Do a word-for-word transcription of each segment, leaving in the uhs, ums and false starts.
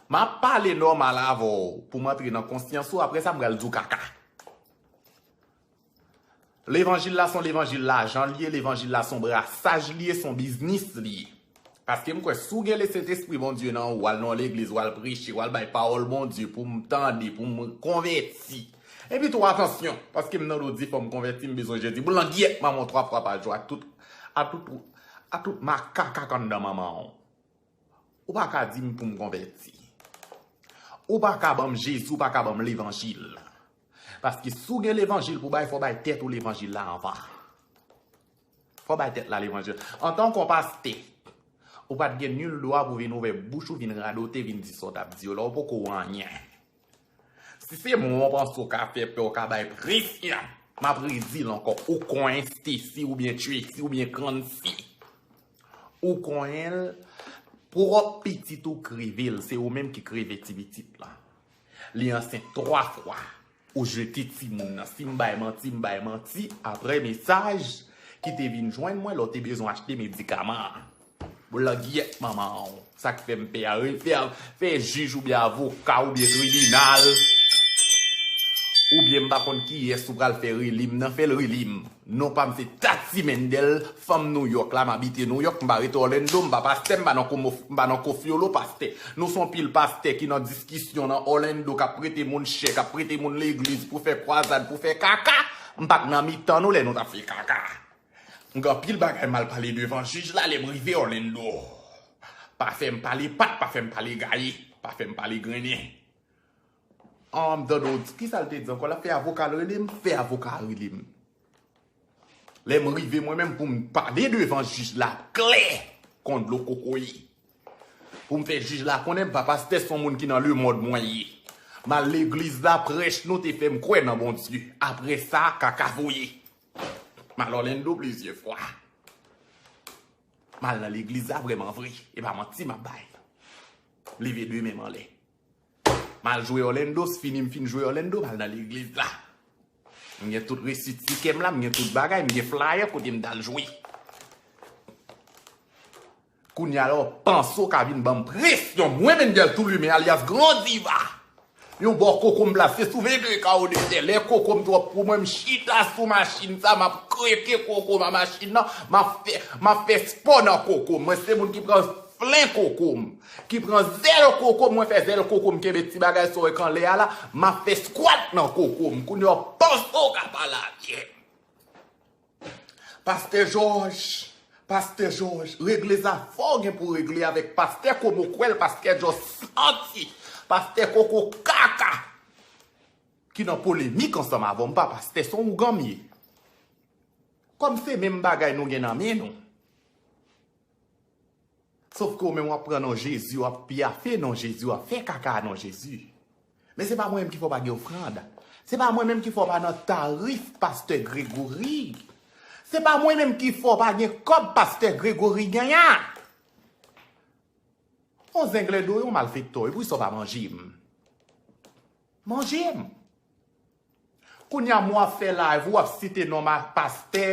M ap pale nòmal avè w pou m antre nan konsyans ou, apre sa m pral di w kaka. Levanjil la se yon levanjil lajan li ye, levanjil la se yon brasaj li ye, se yon biznis li ye. Paske m kwè si w gen Lesentespri Bondye nan ou, w al nan yon legliz, w al preche, w al bay pawòl Bondye pou m tande, pou m konvèti. Epi tou, atansyon, paske m nan do di fò m konvèti, m bezwen Jezi. Boulangyèt manman w twa fwa pa jou, a tout, a tout, a tout makaka k anndan manman w. Ou pa ka di m pou m konvèti. Ou pa ka ban m Jezi, ou pa ka ban m levanjil. Paske si w gen levanjil pou bay, fò w bay tèt ou levanjil la anvan. Fò w bay tèt la levanjil. Antanke yon pastè, ou pa t gen nil dwa pou vin ouvè bouch ou, vin radote, vin di sa w t ap di yo la, ou poko anyen. Si se mwen w panse w ka fè pè, w ka bay presyon, m ap redi l ankò, ou konyen Stacy oubyen Tracy oubyen Crancy. Ou konyen l, pwòp pitit ou k rive l, se ou menm ki k rive ti pitit la. Li ansent twa fwa. Ou jete timoun nan. Si m bay manti, m bay manti. Apre mesaj ki te vin jwenn mwen, lè w te bezwen achte medikaman an. Boulangyèt manman w. Sa k fè m pè a, fè, fè jij oubyen avoka oubyen tribinal. Oubyen m pa konn kiyès ou pral fè reli m nan, fè l reli m. Non pa m se Taty Mendel, fanm Nouyòk la, m abite Nouyòk, m pa rete Orlando, m pa pastè, m pa nan komo, m pa nan kofyolo pastè. Nou se yon pil pastè ki nan diskisyon nan Orlando, k ap prete moun chè, k ap prete moun legliz pou fè kwazad, pou fè kaka. M pa t nan mitan nou lè nou t ap fè kaka. M gen anpil bagay m al pale devan jij la lè m rive Orlando. Pa fè m pale pat, pa fè m pale gaye, pa fè m pale grennen. An, m tande w di, kisa l te di ankò? L ap fè avoka l rele m, fè avoka a rele m. Lè m rive mwen menm pou m pale devan jij la klè kon dlo kokoye. Pou m fè jij la konnen m pa pastè, se yon moun ki nan lemonn mwen ye. M al legliz la, prèch nou te fè m kwè nan Bondye. Apre sa, kaka voye. M al Orlando plizyè fwa. M al nan legliz la vrèman vre. E pa manti m ap bay. Leve de men m anlè. M al jwe Orlando, s fini m fin jwe Orlando, m al nan legliz la. M gen tout resi tikè m la, m gen tout bagay, m gen flyer kote m t al jwe. Kounye a la w panse w ka vin ban m presyon. Mwen, Mendel Toulimen alyas Gran Diva. Yon bò koko m plase sou vennde kawo de tè. Lè koko m twòp pou mwen, m chita sou machin sa, m ap kreke koko m a machin nan, m ap fè, m ap fè spò nan koko m. Mwen se moun ki pran flen koko m, ki pran zèl koko m, mwen fè zèl koko m kenbe ti bagay sa w wè k anlè a la, m ap fè skwat nan koko m. Kounye a w panse w ka pale avè m. Pastè Jòj, Pastè Jòj, regle zafè w gen pou w regle avèk pastè Komokwèl, pastè Jòj santi, pastè koko kaka, ki nan polemik ansanm avè w. M pa pastè, se yon ougan m ye. Kòm se menm bagay nou gen nan men nou. Sof ke w menm w ap pran non Jezi, w ap pyafe non Jezi, w ap fè kaka non Jezi. Men se pa mwen menm ki fè w pa gen ofrann. Se pa mwen menm ki fè w pa nan tarif pastè Gregory. Se pa mwen menm ki fè w pa gen kòb pastè Gregory genyen. On zengle do, yon malfektè, epi sa w pa manje m. Manje m. Kounye a m w ap fè live, w ap site non ma pastè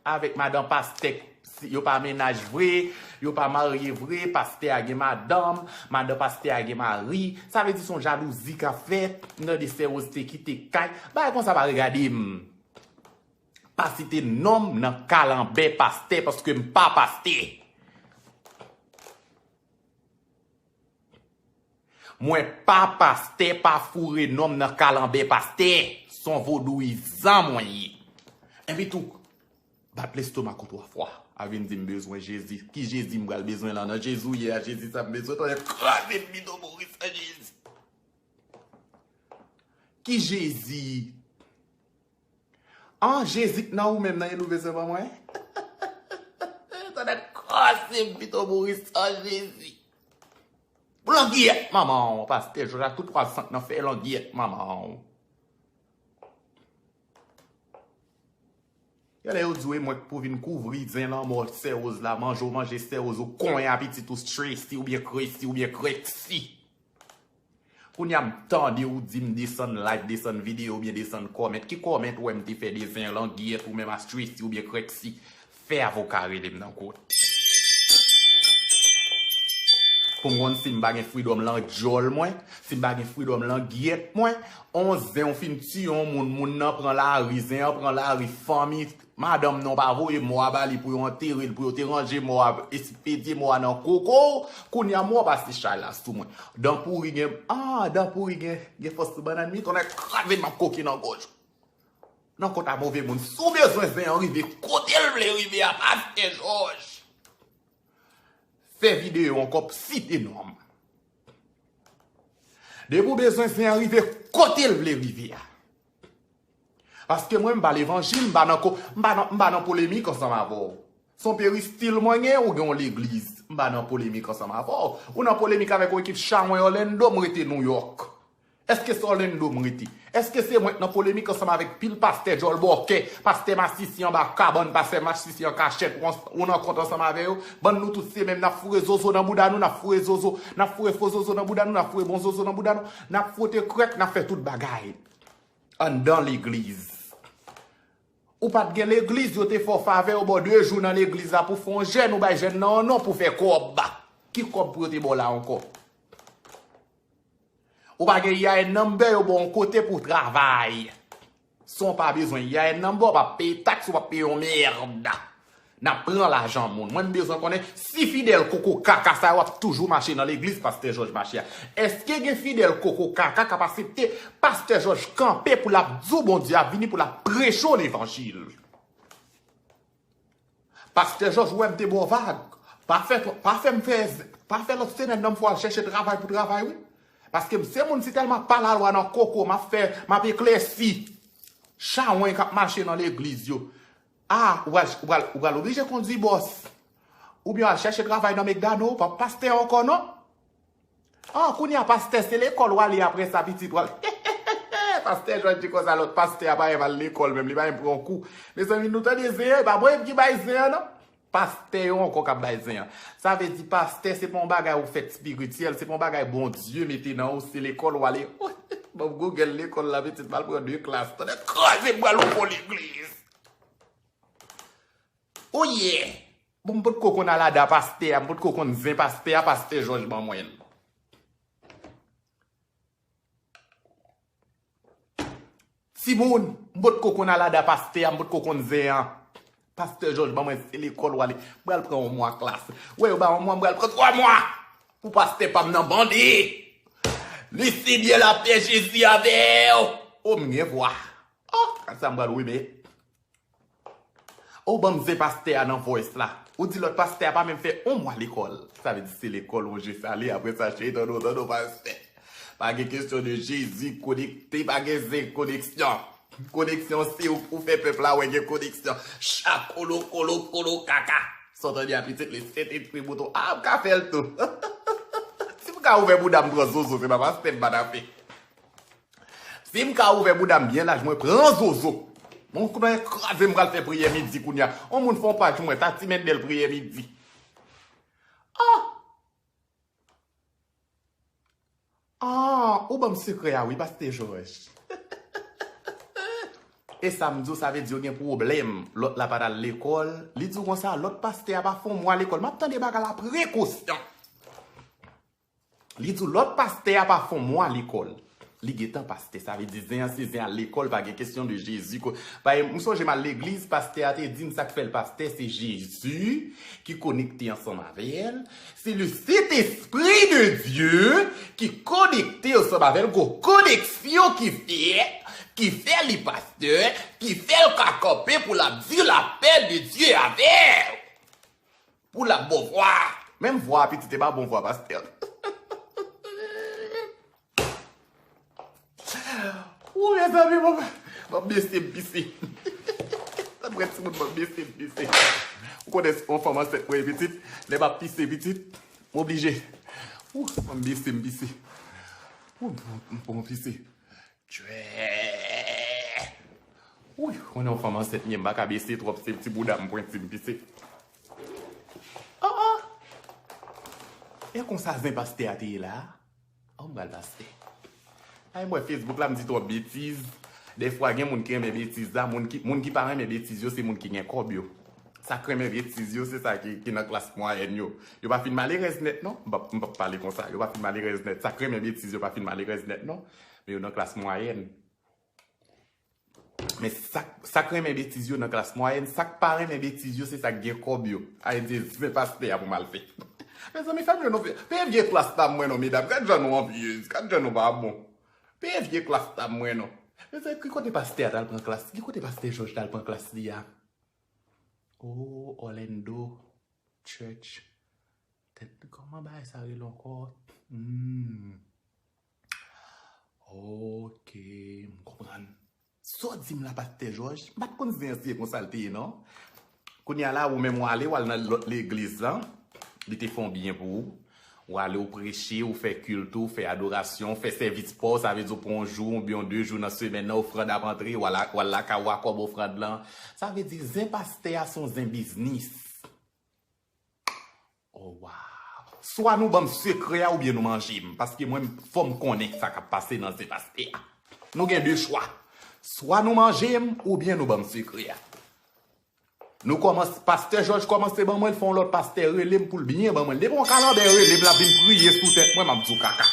avèk madan pastè, si yo pa mennaj vre, yo pa marye vre, pastè a gen madanm, madan pastè a gen mari. Sa vle di se yon jalouzi k ap fèt, m tande sè Rose te kite kay. Bagay konsa pa regade m. Pa site non m nan kalanbè pastè, paske m pa pastè. Mwen pa pastè, pa foure non m nan kalanbè pastè. Se yon vodouyizan mwen ye. Epi tou, bat lestomak ou twa fwa. A vin di m bezwen Jezi. Ki Jezi m pral bezwen la? Nan Jezi w ye a, Jezi sa m bezwen. Tande kraze m pito mouri san Jezi. Ki Jezi? An, Jezi k nan ou menm nan, e nou bezwen ban mwen? Tande kraze m pito mouri san Jezi. Langyèt manman w, pastè Jòj a tout pral sant nan fè langyèt manman w. Genlè yo di w e mwen k pou vin kouvri zen lanmò sè Rose la, manje w manje sè Rose, ou konyen a pitit ou Tracy oubyen Kresi oubyen Krèksi. Kounye a m tande ou di m desann live, desann videyo oubyen desann comment. Ki comment ou wè m te fè de zen langyèt ou menm a Tracy oubyen Krèksi? Fè avoka rele m nan kot. Pou m konn si m pa gen freedom lan djòl mwen, si m pa gen freedom lan gyèt mwen, on zen ou fin tiye on moun, moun nan pran lari, zen an pran lari, fanmi, madanm nan pa voye mò a ba li pou yo antere l, pou yo te ranje mò a, espedye mò a nan koko w, kounye a mò a pase chay la sou mwen. Dan pouri gen, ah, dan pouri gen, gen fòs sou bannann mi, tonnè kraze m ap koke nan gòj. Nan kont a move moun, si w bezwen zen an rive kote l vle rive a, pastè Jòj. Fè videyo ankò, site non m. Depi w bezwen zen an rive kote l vle rive a. Paske mwen, m pa levanjil, m pa nan ko, m pa nan, m pa nan polemik ansanm avè w. Se yon peristil mwen gen, ou gen yon legliz. M pa nan polemik ansanm avè w. Ou nan polemik avèk yon ekip chawony Orlando, m rete Nouyòk. Èske se Orlando m rete? Èske se mwen k nan polemik ansanm avèk pil pastè djòl bòkè, pastè masisi anba kabann, pastè masisi an kachèt, ou, ou nan kont ansanm avè yo? Bann nou tout se menm, n ap foure zozo nan bouda nou, n ap foure zozo, n ap foure fo zozo nan bouda nou, n ap foure bon zozo nan bouda nou, n ap fwote krèk, n ap fè tout bagay. Anndan legliz. Ou pa t gen legliz, yo te fè w favè, yo ba w de jou nan legliz la pou fè yon jèn, ou bay jèn nan yon non pou fè kòb. Ki kòb pou yo te ba w la ankò? Ou pa gen E I N number, yo ba w yon kote pou w travay. San w pa bezwen E I N number, w p ap peye taks, w p ap peye yon mèd. N ap pran lajan moun. Mwen, m bezwen konnen si fidèl koko kaka sa yo ap toujou mache nan legliz pastè Jòj mache a. Èske gen fidèl koko kaka k ap aksepte pastè Jòj kanpe pou l ap di w Bondye ap vini, pou l ap preche w levanjil? Pastè Jòj, ou wè m te ba w vag. Pa fè, pa fè m fè, pa fè lòt semèn nan m fè w al chèche travay pou travay, wi. Paske m se moun, si tèlman pa lalwa nan koko, m ap fè, m ap eklèsi chawony k ap mache nan legliz yo. A, ou pral, ou pral, ou pral oblije kondui bòs. Oubyen w al chèche travay nan McDonald, ou p ap pastè ankò, non? Ah, kounye a pastè, se lekòl w ale apre sa, pitit w al. Pastè Jòj di konsa, lòt pastè a pa menm al lekòl menm, li pa menm pran kou. Mezanmi, nou tande zen an, e pa mwen menm ki bay zen an, non. Pastè yo ankò k ap bay zen an. Sa vle di, pastè, se pa yon bagay ou fèt espirityèl, se pa yon bagay Bondye mete nan ou, se lekòl w ale. Ban m Google lekòl la, pitit, m al pran de klas. Tande kraze m pral yon bon legliz. Oye! Bon, m potko konn alada pastè a, m potko konn zen pastè a, pastè Jòj ban mwen l. Timoun, m potko konn alada pastè a, m potko konn zen an. Pastè Jòj ban mwen se lekòl w ale. M pral pran yon mwa klas. Wè yo ba yon mwa, m pral pran twa mwa. Pou pastè pa m nan bandi. Lisi byen lapè Jezi avè w. O, m gen vwa. O, sa m pral remèt. Ou ban m zen pastè a nan voice la. Ou di lòt pastè a pa menm fè yon mwa lekòl. Sa vle di se lekòl yon je sale, apre sa cheri tande w, tande w pastè. Pa gen kesyon de Jezi konekte, pa gen zen koneksyon. Koneksyon se ou, ou fè pèp la wè gen koneksyon. Cha kolo kolo kolo kaka. Sa w tande a pitit li, Sentespri mouton. A, m ka fè l tou. Si m ka ouvè bouda m pran zozo, se pa pastè m pa t ap fè. Si m ka ouvè bouda m byen laj, mwen pran zozo. Mwen konnen kraze m pral fè priyè midi kounye a. On moun fè on paj mwen, Tati Mendel priyè midi. Ah! Ah, ou ban m sekrè a wi, pastè Jòj. E sa m di w, sa vle di yo gen pwoblèm. Lòt la pa t al lekòl. Li di w konsa, lòt pastè a pa fè on mwa lekòl. M ap tande bagay la prekosyon. Li di w lòt pastè a pa fè on mwa lekòl. Li gentan pastè, sa vle di zen an se zen al lekòl, pa gen kesyon de Jezi. Ko-, pa, m sonje m al legliz, pastè a te di m sa k fè l pastè, se Jezi ki konekte ansanm avè l. Se le Sentespri de Dye ki konekte ansanm avè l, gon koneksyon ki fèt, ki fè li pastè, ki fè l ka kanpe pou l ap di lapè de Dye avè w. Pou l ap bon vwa. Menm vwa a pitit, e pa bon vwa pastè. Ou mezanmi, m ap, m ap bese m pise. Sa m wè timoun, m ap bese m pise. Ou konnen se yon fanm ansent mwen ye pitit, lè m ap pise pitit, m oblije. Ou, m ap bese m pise. Ou, m, m, m pise. Tchwè! Wouy, konnen yon fanm ansent m ye, m pa ka bese twòp, se ti bouda m pwenti m pise. Oh, oh! E konsa zen pastè a te ye la? Oh, m pral pastè. Ay, m wè Facebook la, m di twòp betiz. Dèfwa, gen moun ki renmen betiz la, moun ki, moun ki pa renmen betiz yo, se moun ki gen kòb yo. Sa k renmen betiz yo, se sa ki, ki nan klas mwayèn yo. Yo pa fin malerèz nèt, non. M p ap, m p ap pale konsa. Yo pa fin malerèz nèt. Sa k renmen betiz yo pa fin malerèz nèt, non. Men yo nan klas mwayèn. Men sa, sa k renmen betiz yo nan klas mwayèn, sa k pa renmen betiz yo, se sa k gen kòb yo. A, e di, se pastè a pou m al fè. Mezanmi, fè m jwenn yon vye, peye vye klas la mwen non, medam. Gad jan nou anvyez, gad jan nou pa bon. Peye vye klas la mwen non. Mezanmi, ki kote pastè a t al pran klas? Ki kote pastè Jòj t al pran klas li a? Oh, Orlando Church. Tèt, kòman bagay sa rele ankò? Hmm. Ok, m konprann. Sa w di m la, pastè Jòj? M pa t konn zen an se konsa l te ye, non. Kounye a la, ou menm w ale, w al nan lòt legliz lan. Li te fè yon byen pou ou. Ou ale, ou preche, ou fè kilt ou, fè adorasyon, ou fè sèvis pa w, sa vle di ou pran yon jou oubyen yon de jou nan semèn nan, ofrann ap antre, w al, w al lakay ou a kòb ofrann lan. Sa vle di, zen pastè a se yon zen biznis. Oh, wow. Swa nou ban m sekrè a oubyen nou manje m, paske mwen, fò m konnen sa k ap pase nan zen pastè a. Nou gen de chwa. Swa nou manje m oubyen nou ban m sekrè a. Nou kòmanse, pastè Jòj kòmanse ban mwen l, fò yon lòt pastè rele m pou l byen ban mwen l. Depi yon kalanbè rele m, l ap vin priye sou tèt mwen, m ap di w kaka.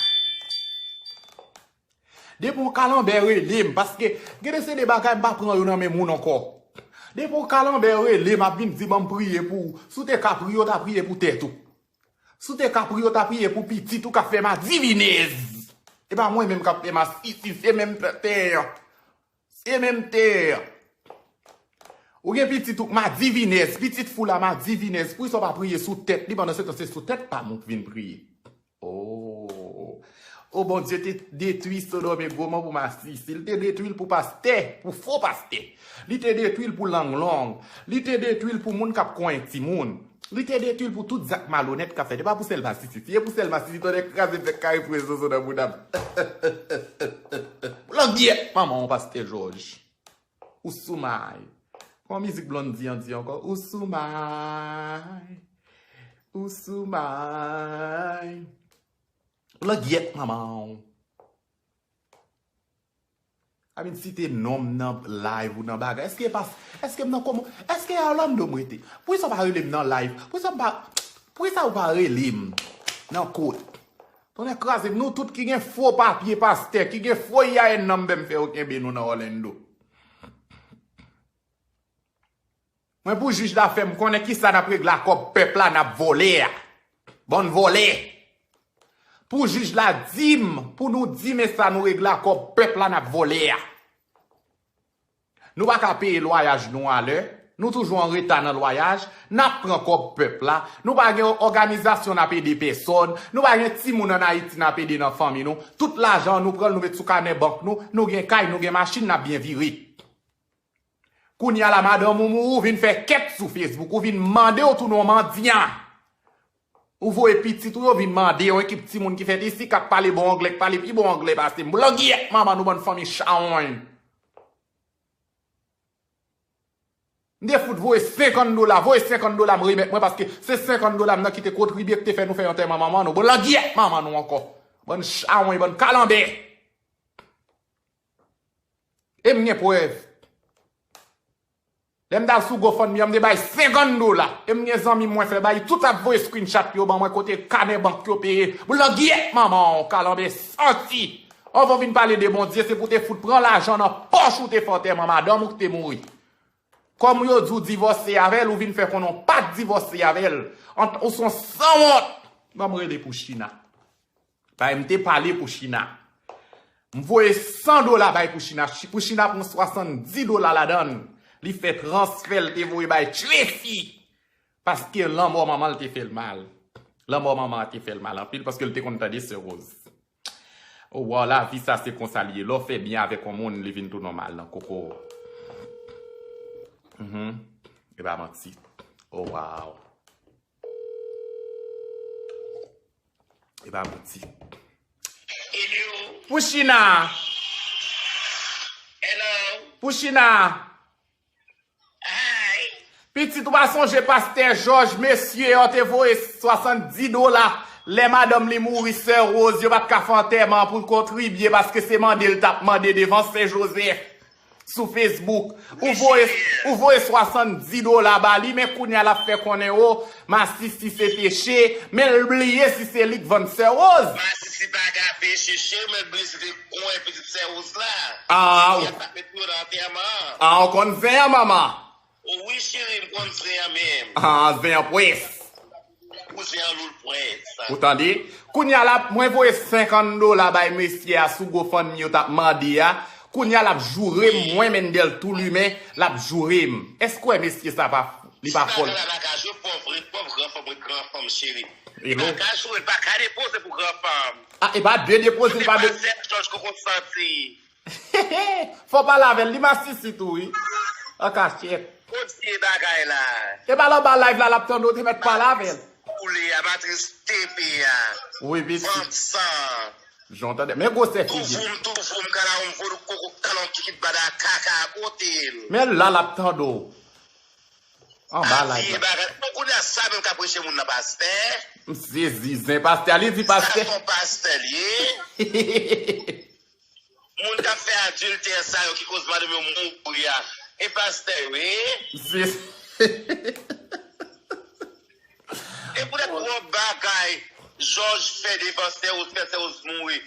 Depi yon kalanbè rele m, paske gen de se de bagay m pa pran yo nan men moun ankò. Depi yon kalanbè rele m, ap vin di ban m priye pou ou. Si w te ka priye, w ta priye pou tèt ou. Si w te ka priye, w ta priye pou pitit ou k ap fè madivinèz. E pa mwen menm k ap fè masisi, se menm tè a. Se menm tè. Ou gen pitit ou k madivinèz, pitit fi w la madivinèz. Poukisa w pa priye sou tèt li pandan se tan se sou tèt pa m ou k vin priye? Oh. Oh, Bondye te detwi Sodòm e Gomò pou masisi. Li te detwi l pou pastè, pou fo pastè. Li te detwi l pou lang long. Li te detwi l pou moun k ap konyen timoun. Li te detwi l pou tout zak malonèt k ap fèt. E pa pou sèl masisi. Si e pou sèl masisi, tonnè kraze fèk kare prezo nan bouda m. Langyèt manman w, pastè Jòj. Ou sou may. Kòman mizik Blondedy an di ankò? Ou sou may. Ou sou may. Langyèt manman w. A vin site non m nan live ou nan bagay. Èske e pa, èske m nan kòman, èske e Orlando m rete? Poukisa w pa rele m nan live? Poukisa m pa, poukisa w pa rele m nan kot? Tonnè kraze m, nou tout ki gen fo papye pastè, ki gen fo I A N nan m, ben m fè yo kenbe nou nan Orlando. Mwen pou jij la fè m konnen kisa n ap regle a kòb pèp la n ap vòlè a. Bann vòlè. Pou jij la di m, pou nou di m e sa nou regle a kòb pèp la n ap vòlè a. Nou pa ka peye lwayaj nou alè. Nou toujou an reta nan lwayaj. N ap pran kòb pèp la. Nou pa gen òganizasyon n ap ede pèsòn. Nou pa gen timoun ann Ayiti n ap ede nan fanmi nou. Tout lajan an nou pran l, nou met sou kanè bank nou. Nou gen kay, nou gen machin, n ap byen vire. Kounye a la, madanm ou mouri, ou vin fè kèt sou Facebook, ou vin mande w tounen yon mandyan. Ou voye pitit ou yo vin mande yon ekip timoun ki fèt isi, k ap pale bon anglè, k pale pi bon anglè pase m. Langyèt manman nou bann fanmi chawony. M te fout voye senkant dola, voye senkant dola m remèt mwen paske se senkant dola m nan ki te kontribye, ki te fè nou fè antèman manman nou. Bon, langyèt manman nou ankò. Bann chawony, bann kalanbè. E m gen prèv. Lè m t al sou GoFundMe an, m te bay senkant dola. E m gen zanmi mwen fè bay, tout ap voye screenshot yo ban mwen kote kanè bank yo peye. Blan gyèt manman w, kalanbè santi. Anvan w vin pale de Bondye, se pou w te fout pran lajan nan pòch ou te fè antèman madanm ou ki te mouri. Kòm yo di w divòse avè l, ou vin fè konnen w pa t divòse avè l. Ant, ou s on sanwont. Ban m rele Pouchina. Bay m te pale Pouchina. M voye san dola bay Pouchina. Chi-, Pouchina pran swasanndis dola ladan l. Li fè transfè l te voye bay Tracy. Paske lanmò manman l te fè l mal. Lanmò manman an te fè l mal anpil paske l te konn tande Sè Rose. O, waw, lavi sa se konsa li ye. Lè w fè byen avèk yon moun, li vin tounen w mal nan koko. Mhm. E pa manti. O, waw. E pa manti. Hello. Pouchina. Hello. Pouchina. Hi. Pitit, ou pa sonje pastè Jòj, mesye an te voye swasanndis dola lè madanm li mouri, sè Rose, yo pa t ka fè antèman pou l kontribye paske se mande l t ap mande devan Sè Jozèf. sou Facebook. Ou voye, ou voye swasanndis dola ba li, men kounye a l ap fè konnen, o, masisi se peche, men l bliye si se li k vann sè Rose. Masisi pa ka peche, cheri, men l bliye si se kwen pitit sè Rose la. Ah, se li k ap met yo nan antèman an. Ah, ou konn zen an, manman? Wi, cheri, m konn zen an menm. Ah, zen an pwès. Kouzen an Loul Pwès. Ou tande? Kounye a la, mwen voye senkant dola bay mesye a sou GoFundMe yo t ap mande a. Kounye a l ap joure m, mwen Mendel Toulimen, l ap joure m. Èske w wè mesye sa pa, li pa fò? Ti bagay la pa ka jwe pòv, ret pòv, gran fanm ret gran fanm, cheri. Li pa ka jwe, li pa ka depoze pou gran fanm. Ah, e pa de depoze, li pa de. Pastè Jòj Koko Santi. Fò pale avè l, li masisi tou, wi. An kachèt. Kote bagay la? E pa l anba live la, l ap tande w te mèt pale avè l. Koule a, matris tepe a. Wi, pitit. Vant san. Jan w tande. Men gwosè figi l. Touvoum, touvoum, kalawoum, vodou, koko, kalon, kikit, bada, kaka, kote l? Men la, l ap tande w. Anba live la. Abiye bagay. Bon, kounye a sa menm k ap preche moun nan pastè. M sezi, zen pastè a, li di pastè. Sa son pastè l ye. Moun k ap fè adiltè sa yo ki koz madanm yo mouri a, e pastè yo ye? Se, e poutèt twòp bagay Jòj fè devan sè Rose, fè sè Rose mouri.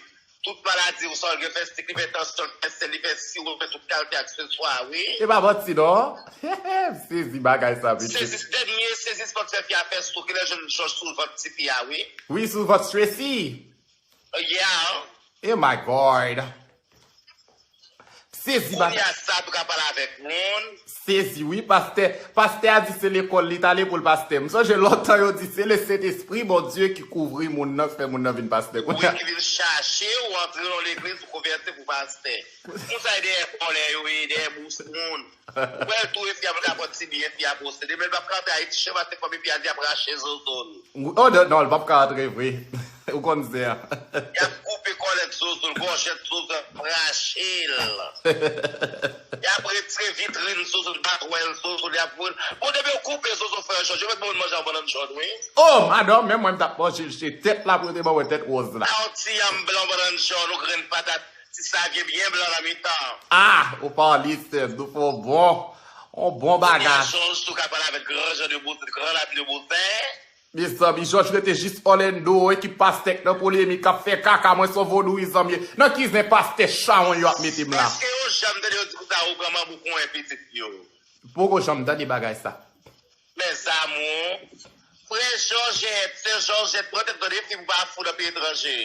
Tout maladi, ou sa w gen, fè sik, li fè tansyon, li fè sèl, li fè siwo, li fè tout kalite akseswa, wi. E pa manti, non. M sezi bagay sa, pitit. Sezi, dènye sezi, se fè fi a fè sou, genlè jwenn Jòj sou vant tifi a, wi. Wi, sou vant Tracy. Yeah. Oh my God. Sezi bagay. Kounye a sa tou ka pale avèk moun. Sezi, wi, pastè. Pastè a di se lekòl li t ale pou l pastè. M sonje lontan yo di se le Sentespri Bondye ki kouvri moun nan, ki fè moun nan vin pastè. Wi, ki vin chache w, antre nan legliz, ou konvèti pou pastè. Moun sa yo dèyè vòlè yo ye, dèyè bous moun. Ou wè l touye fi a pou l ka pran ti byen fi a posede, men l p ap ka antre Ayiti, chèf a se fanmi fi a di ap rache zozo l. Oh, non, non, l p ap ka antre vre. Ou konn zen an. Y ap koupe kòlèt zozo l, gòjèt zozo l, ap rache l. Y ap retire vitrin zozo l, batwèl zozo l, y ap voye l. Bon, depi yo koupe zozo frè Jòj, yo mèt ban moun manje an bannann jòn, wi. Oh, madanm, men mwen m t ap manje l se tèt la pou yo te ban mwen tèt wòz la. A yon ti yanm blan bannann jòn, yon grenn patat. Ti savye byen blan nan mitan. Ah, ou pale, sè, nou fè yon bon, yon bon bagay. Kounye a Jòj tou ka pale avèk gran jan de bouzè, gran lavi de bouzè. Mezanmi, Jòj rete jis Orlando, ekip pastè k nan polemik, k ap fè kaka, mwen se yon vodou wi zanmi. Nan ki zen pastè chawony yo ap mete m la? Èske yo janm tande yo di konsa ou pran manbo konyen pitit yo? Poko janm tande bagay sa. Mes amours, frè Jòjèt, sè Jòjèt, pran tèt tande fi pou pa fou nan peyi etranje.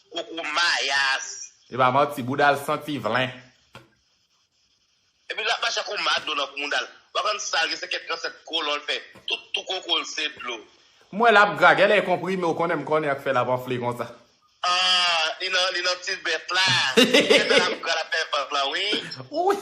Koko mayas. E pa manti, bouda l santi vlen. Epi l ap mache ak yon mado nan kou mouda l. Ou pa konn sa l gen, se kèk kansè kolon l fè. Tout tou koko l se dlo. M wè l ap gra, genlè e konprime, ou konnen m konnen ak fè l ap anfle konsa. Ah, li nan, li nan ti bèt la. Li nan ap gra, l ap fè vant lan, wi. Wi.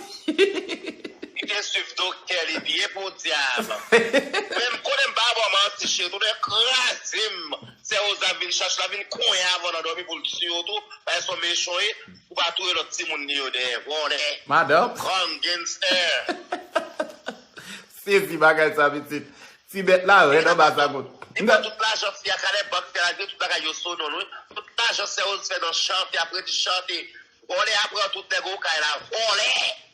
Li te swiv doktè li byen podyab. Men m konnen m pa ba w manti, cheri, tou te kraze m. Sè Roz ap vin chache, l ap vin konyen avan nan dòmi pou l tiye w tou. Paske se yon mechan w ye, pou pa touye lòt timoun li yo dèyè, vòlè. Madanm. Gang, gangster. Sezi bagay sa, pitit. Ti bèt la rèd anba sa kout. Li pran tout lajan fi a, kalè bank fi a, lage tout bagay yo sou non l, wi. Tout lajan sè Roz fè nan chante, apre di chante. Vòlè a pran tout nèg okay la, vòlè.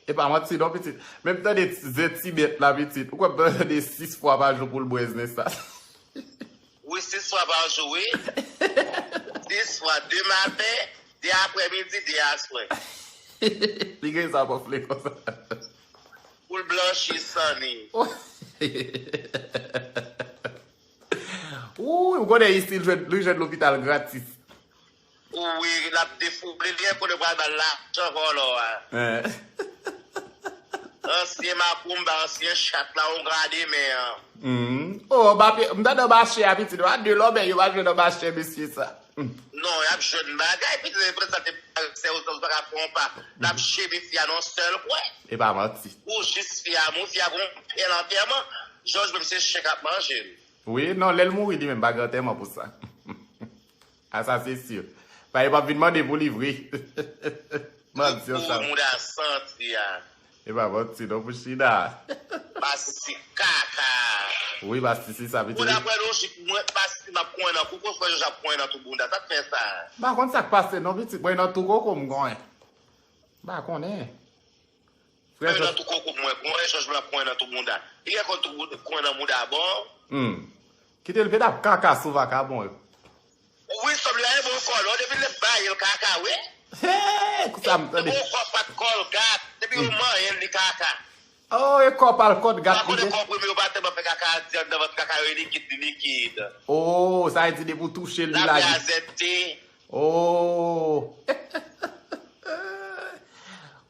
E pa manti non, pitit. Menm tande zen ti bèt la, pitit. Ou kwè m tande sis fwa pa jou pou l bwè zen sa. Wi, sis fwa pa jou, wi. Sis fwa, de maten, de aprèmidi, de aswè. Li gen sa pou fle konsa. Pou l blanchi san li. Wouy, ou konnen isi l jwenn, li jwenn lopital gratis. Wi, l ap defoule, li konnen pral ba l lajan vòlò a. Eh. Ansyen makoumba, ansyen chat la, ou gade men an. Mm. Oh, m tande anba chè a pitit, a de lòbèy yo pa jwenn anba chè mesye sa. Mm. Non, y ap jwenn bagay, pitit, se pou sa te sè ou pa ka fè yon pa. L ap chebe fi a nan sèl kwen. E pa manti. Ou jis fi a, moun fi a gon pèl antèman, Jòj menm se chen k ap manje l. Wi, non, lè l mouri li menm pa gen antèman pou sa. A sa se si. Paske yo p ap vin mande pou li vre. Mandisyon sa. Pou mouda santi a. E pa manti non pou China. Masisi kaka. Wi, masisi sa pitit. Bon, daprè lojik mwen, masisi m ap konyen nan koko, frè Jòj ap konyen nan tou bounda. Sa k fè sa? M pa konn sa k pase non pitit. Mwen nan tou koko m konyen. M pa konnen. Kwen nan tou koko mwen, kwen Jòj mwen ap kwen nan tou mouda. Li gen kwen tou mouda, kwen nan mouda bon. Hmm. Kite l pete ap kaka sou vakabon yo. Wi, sòm li a e bon kò non, depi l leve bay el kaka, wi. Hey, kou sa m tande. Bon kò pa t kòlgat, depi yo manyen li kaka. Oh, e kò pa l kòlgat. Mwen konnen kò premye yo pa tèlman fè kaka, di anndan vant kaka yo likid, li likid. Oh, sa vle di depi w touche l, li la. L ap razète. Oh.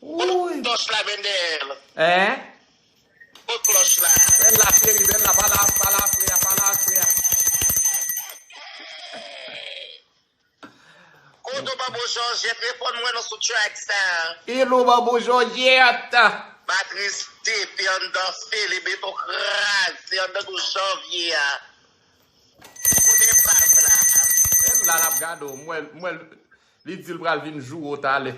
Wi. Tòch la, Mendel. Hein? Kot klòch la? Bèl la, cheri, bèl la, pa la, pa la, frè, pa la, frè. Kote Manbo Jòjèt, reponn mwen non sou track sa. Hello, Manbo Jòjèt. Matris tepe anndan fele, beton kraze anndan dous janvye a. Kote Pav la? Bèl la, l ap gade w, m wè, m wè, li di l pral vin joure w talè.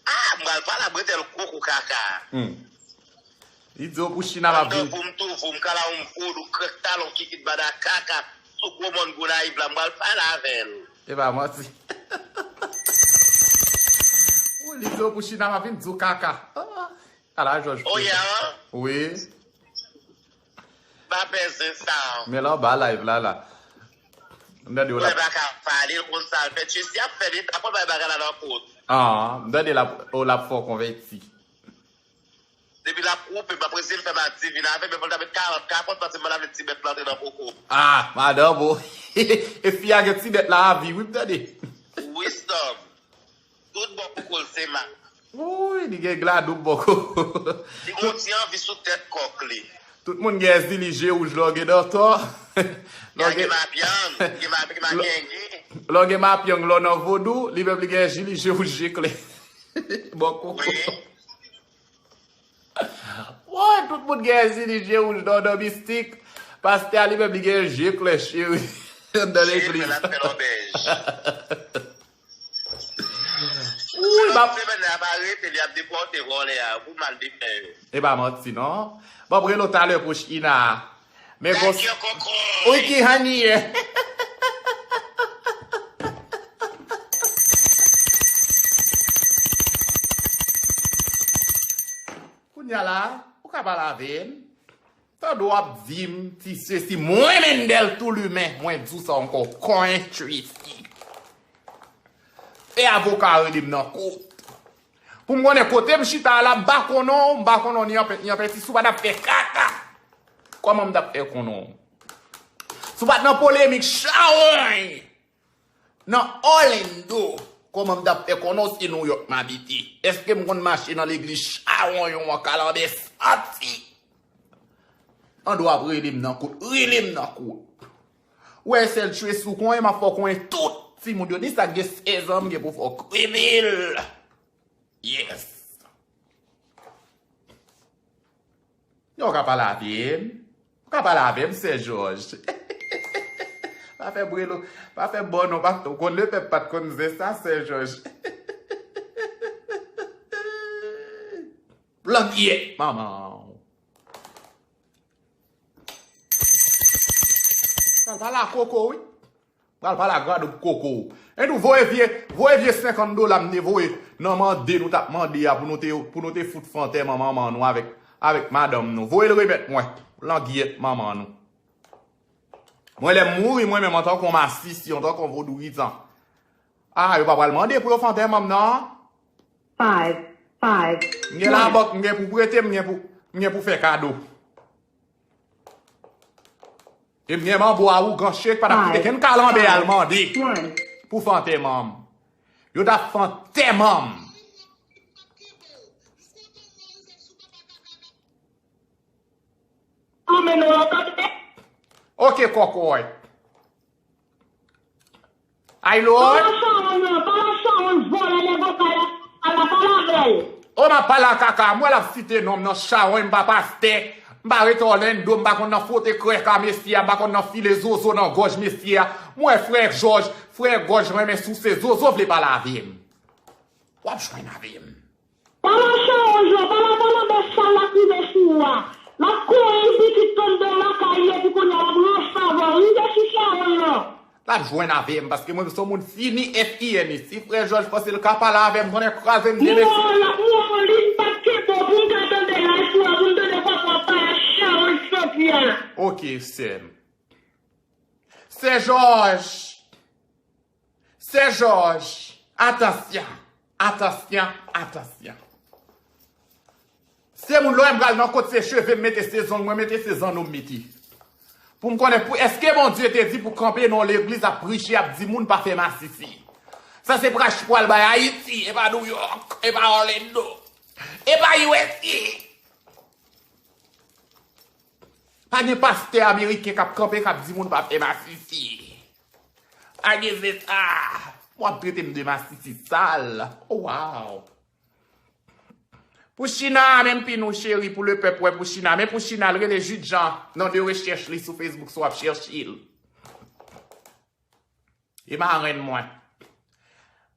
Ah, m pral pale a Bretel koko kaka. Hmm. Li di w pou China m ap vin. Pou m touvo, m kala yon vodou, krèk talon, kikit bada kaka. Sou gwo mòn Gonayiv la, m pral pale avè l. E pa manti. Wi, li di w pou China m ap vin di w kaka. Ah, ala Jòj. Oh, yeah? Wi. Pa pè zen sa. Men l anba live la, la. M tande w la. Mwen pa ka pale, l konn sa l fè. Jesi ap fè li, ta konn bay bagay la nan kot. Ah, m tande l ap, w l ap fè w konvèti. Depi l ap koupe, m ap resi l fè m adivin avè, men fò l ta met karant kapòt, paske m pa ta vle ti bèt la antre nan koko. Ah, madanm, o. E fi a gen ti bèt la avi, wi, m tande. Wi, sòm. Tout bò koko l se ma. Wi, li gen gladouk bò koko. Li gon ti anvi sou tèt kòk li. Tout moun gen zili je wouj lè w gen dantò. Lè w gen mapyang, gen ma-, gen makenge. Lè w gen mapyang, lè w nan vodou, li menm li gen zili je wouj je klè. Bò koko. Wi. Woy, tout moun gen zili je wouj dantò mistik. Pastè a li menm li gen je klè cheri. Anndan legliz. Je klè l ap fè lòbèj. Wi, m ap. Semèn nan ap arete, li ap depòte vòlè a pou mal de fè yo. E pa manti, non. Bon, m rele w talè pou China. Men gòs. Thank you, Koko. Wi, ki honey ye. Kounye a la, ou ka pale avè m. Tande w ap di m ti sesi, mwen Mendel tou limen, mwen di w sa ankò, kwen Tracy. E avoka rele m nan kout. Pou m konnen kote m chita a la, m pa konnen w, m pa konnen w ni anpè, ni anpè ti sou pa t ap fè kaka. Kòman m t ap fè konnen w? Si w pa t nan polemik chawony nan Orlando, kòman m t ap fè konnen w se Nouyòk m abite? Èske m konn mache nan legliz chawony an kalanbè santi? An dwa ap rele m nan kout, rele m nan kout. Ou wè sèl tchwe sou konyen, m ap fè w konyen tout timoun yo, ni sa k gen sèz an, m gen pou fè w kreve l. Yes. Yo ka pale avè m. Ou ka pale avè m, Sè Jòj. Pa fè brelo, pa fè bon non, pa, ou konn lepèp pa t konn zen sa, Sè Jòj. Langiyèt manman w. Pral pale a koko, wi. Pral pale a Gwadoup koko. Entou voye vye, voye vye senkant dola m te voye nan mande nou t ap mande a pou nou te, pou nou te fout fè antèman manman nou avèk, avèk madanm nou. Voye l remèt mwen. Langiyèt manman nou. Mwen lè m mouri, mwen menm antanke yon masisi, antanke yon vodouyizan. Ah, yo pa pral mande pou yo fè antèman m nan. Five, five. M gen labòk, m gen pou prete, m gen pou, m gen pou fè kado. E m gen manbo a ougan chek pa t ap kite kenn kalanbè al mande pou fè antèman m. Yo t ap fè antèman m. Ok, kòkòy. Ay, Lord. Pala chawony nan, pala chawony vòlè nèg okay la, pala, pala avè l. O, m ap pale a kaka, m wè l ap site non m nan chawony, m pa pastè, m pa rete Orlando, m pa konn nan fwote krèk a mesye a, m pa konn nan file zozo nan gòj mesye a. M wè frè Jòj, frè Gòj renmen souse zozo, vle pale avè m. W ap jwenn avè m. Pala chawony nan, pala kalanbè sal la k rive sou ou a. L ap konyen pitit anndan lakay li epi kounye a l ap ranse avè w. Rive sou chawony nan. L ap jwenn avè m, paske mwen se yon moun fini, F I N I. Si frè Jòj panse l ka pale avè m, konnen kraze m demen. Mwen la, mwen li m pa t kenbe w pou m ka Ok, sè m. Sè Jòj. Sè Jòj. Atansyon. Atansyon. Atansyon. Se moun lò m pral nan kot se cheve m mete, se zong mwen mete, se zanno m mete. Pou m konnen pou èske Bondye te di pou kanpe nan legliz ap preche, ap di moun pa fè masisi. Sa se prach pral bay Ayiti, e pa New York, e pa Orlando, e pa U S A. Pa gen pastè ameriken k ap kanpe k ap di moun pa fè masisi. Pa gen se sa. W ap trete m de masisi sal. Oh, wow. Pou China, menm pin ou cheri, pou le pèp wè pou China. Men pou China, l rele Jude Jean, non de rechèch li sou Facebook, si w ap chèche l. E marenn mwen.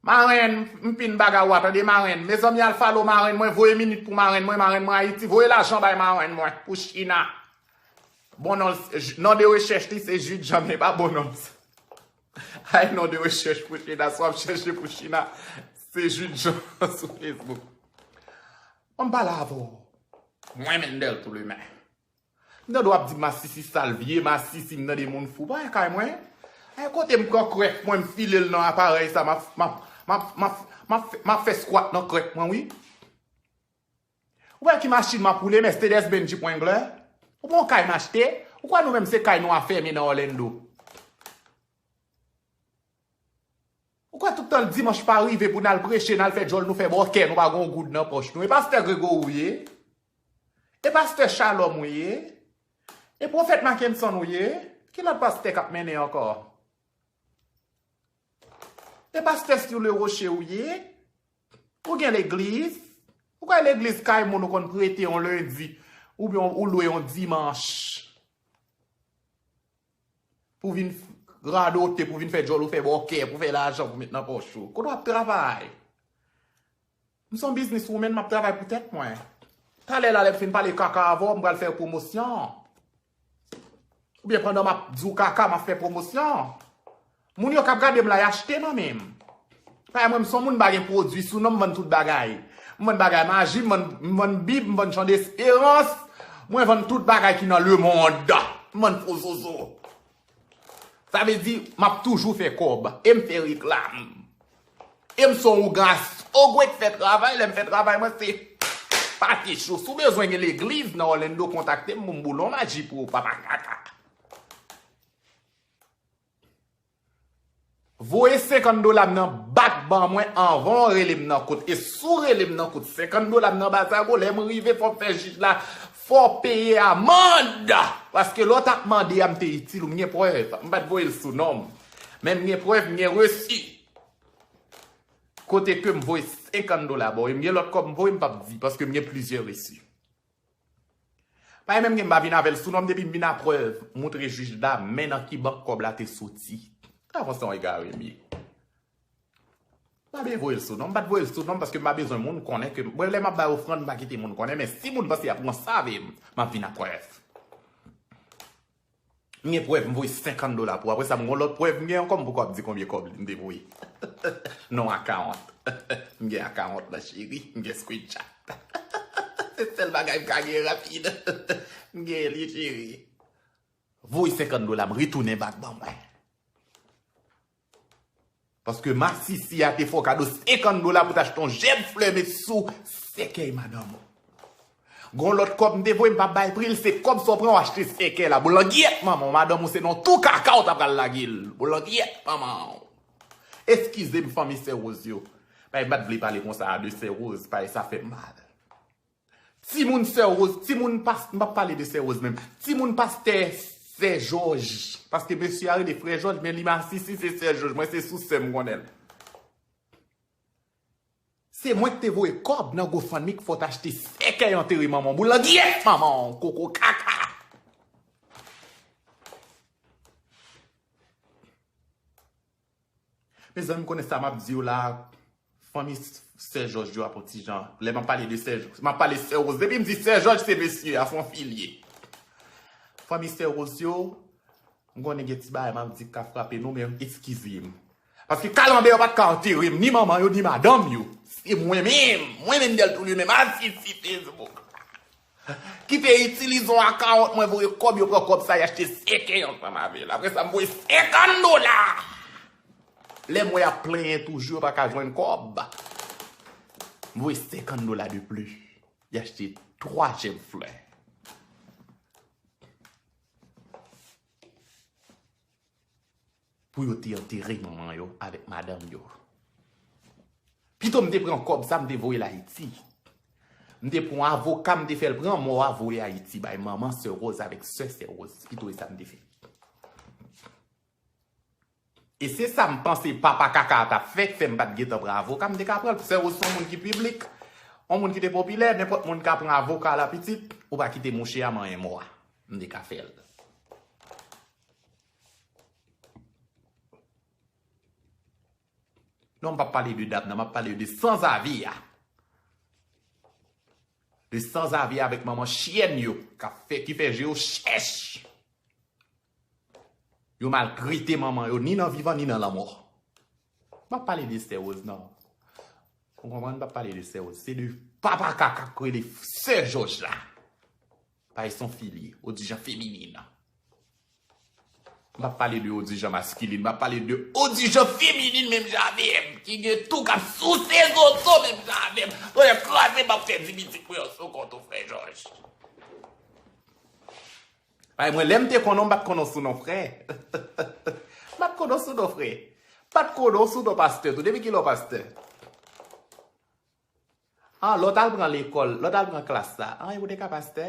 Marenn, m pin bagay ou a, tande marenn. Mezanmi, al follow marenn mwen, voye minit pou marenn mwen, marenn mwen Ayiti, voye lajan bay marenn mwen, pou China. Bon non, non de rechèch li se Jude Jean, men pa bon non. Ay non de rechèch pou China, si w ap chèche pou China, se Jude Jean sou Facebook. An m pale avè w. Mwen Mendel Toulemen. M tande w ap di masisi sal, vye masisi, m tande moun fou. Pa kay mwen. Ay kote m pran krèk mwen, m file l nan aparèy sa, m ap, m ap, m ap, m ap, m ap, m ap fè squat nan krèk mwen, wi. Ou wè ki machin m ap woule, Mercedes Benz Jeep Wrangler? Ou pa yon kay m achte? Ou kwè nou menm se kay nou a fèmen nan Orlando? Ou kwè tout tan dimanch pa rive pou n al preche, n al fè djòl, nou fè bòkè, nou pa gon goud nan pòch nou? E pastè Gregory ou ye? E pastè Shalom ou ye? E pwofèt Mackenson ou ye? Ki lòt pastè k ap mennen ankò? E pastè Sur le Rocher ou ye? Ou gen legliz? Ou kwè legliz kay moun ou konn prete yon lendi, oubyen ou lwe yon dimanch? Pou vin radote, pou vin fè djòl ou fè bòkè, pou fè lajan, pou met nan pòch ou. Kote w ap travay? M se yon business woman, m ap travay pou tèt mwen. Talè la, lè m fin pale kaka avè w, m pral fè w pwomosyon. Oubyen pandan m ap di w kaka, m ap fè pwomosyon. Moun yo k ap gade m la, y achte nan men m. Paske mwen, m se yon moun m pa gen pwodui sou non m, m vann tout bagay. M vann bagay maji, m vann, m vann Bib, m vann Jan Desperans, mwen vann tout bagay ki nan lemonn. M vann fo zozo. Sa vle di, m ap toujou fè kòb, e m fè reklam. E m se yon ougan asogwe k fè travay, lè m fè travay mwen, se pate cho. Si w bezwen gen legliz nan Orlando, kontakte m pou m boule yon maji pou ou, papa kaka. Voye senkant dola m nan bak ban mwen anvan w rele m nan kot. E si w rele m nan kot, senkant dola m nan Bazago, lè m rive, fò m fè jij la, fò w peye amann. Paske lè w t ap mande a, m te itil ou, m gen prèv. M pa t voye l sou non m. Men m gen prèv, m gen resi. Kote ke m voye senkant dola ba w, e m gen lòt kòb m voye, m p ap di, paske m gen plizyè resi. Pa e menm gen m pa vin avè l sou non m, depi m vin a prèv, moutre jij la men nan ki bank kòb la te soti. Avan se yon egare m ye. M pa byen voye l sou non m, m pa t voye l sou non m paske m pa bezwen moun konnen ke, mwen lè m ap bay ofrann, m pa kite moun konnen, men si moun panse y ap pran save m, m ap vin a prèv. M gen prèv, m voye senkant dola pou. Apre sa, m gon lòt prèv, m gen ankò, m poko ap di konbyen kòb li m te voye. Non akawont. M gen akawont la, cheri. M gen screenshot. Se sèl bagay m ka gen rapid. M gen li, cheri. Voye senkant dola, m retounen bak ban mwen. Paske masisi a te fè w kado senkant dola pou t achte yon jèb flè met sou sèkèy madanm ou. Gon lòt kòb m te voye, m pa bay pri l, se kòb sa w pran w achte sèkèy la. Boulangyèt manman w, madanm ou se nan tou kaka w ta pral lage l. Boulangyèt manman w. Eskize m fanmi sè Rose yo. Paske m pa t vle pale konsa a de sè Rose, paske sa fè m mal. Timoun sè Rose, timoun pas, m p ap pale de sè Rose menm. Timoun pastè sè Jòj. Paske mesye a rele frè Jòj, men li masisi se sè Jòj. Mwen se sou sè m konnen l. Se mwen ki te voye kòb nan GoFundMe k fè w t achte sèkèy antere manman w. Boulangyèt manman w, koko kaka. Mezanmi, m konnen sa m ap di yo la, fanmi sè Jòj yo ap yon ti jan. Lè m ap pale de sè Jòj, m ap pale sè Rose. Depi m di sè Jòj, se mesye a, se yon fi l ye. Fanmi sè Rose yo, m konnen gen ti bagay m ap di k ka frape nou, men eskize m. Paske kalanbè yo pa t ka antere m, ni manman yo, ni madanm yo. Se mwen menm, mwen menm Deltour li menm, asisi Facebook. Ki te itilize yon akawont mwen voye kòb, yo pran kòb sa, y achte sèkèy ansanm avè l. Apre sa, m voye senkant dola. Lè m wè y ap plenyen toujou, yo pa ka jwenn kòb. M voye senkant dola de plis. Y achte twa chenm flè. Pou yo te antere manman yo avèk madanm yo. Pito m te pran kòb sa, m te voye l Ayiti. M te pran avoka, m te fè l pran mò a voye Ayiti bay manman sè Rose avèk sè sè Rose. Pito e sa m te fè. E se sa m panse papa kaka a t ap fè, k fè m pa t gentan pran avoka, m te ka pran l. Sè Rose se yon moun ki piblik, yon moun ki te popilè, nenpòt moun ka pran avoka la pitit, ou pa kite mouche a manyen mò a. M te ka fè l. Non, m p ap pale de dam nan, m ap pale de sanzavi a. De sanzavi a avèk manman chyèn yo, k ap fè, ki fè je yo chèch. Yo maltrete manman yo, ni nan vivan, ni nan lanmò. M ap pale de sè Rose, non. Ou konprann, m p ap pale de sè Rose. Se de papa kaka k rele sè Jòj la. Paske se yon fi li ye, odijan feminin. M p ap pale de odijan maskilin, m ap pale de odijan feminin menm jan avè m, ki gen tou k ap souse zozo menm jan avè m. Tonnè kraze, m ap fè di pitit mwen an sou kont ou, frè Jòj. Ay, mwen, lè m te konnen w, m pa t konnen w sou non frè. M pa t konnen w sou non frè. M pa t konnen w sou non pastè tou. Depi kilè w pastè? Ah, lè w t al pran lekòl, lè w t al pran klas la. Ah, ou te ka pastè?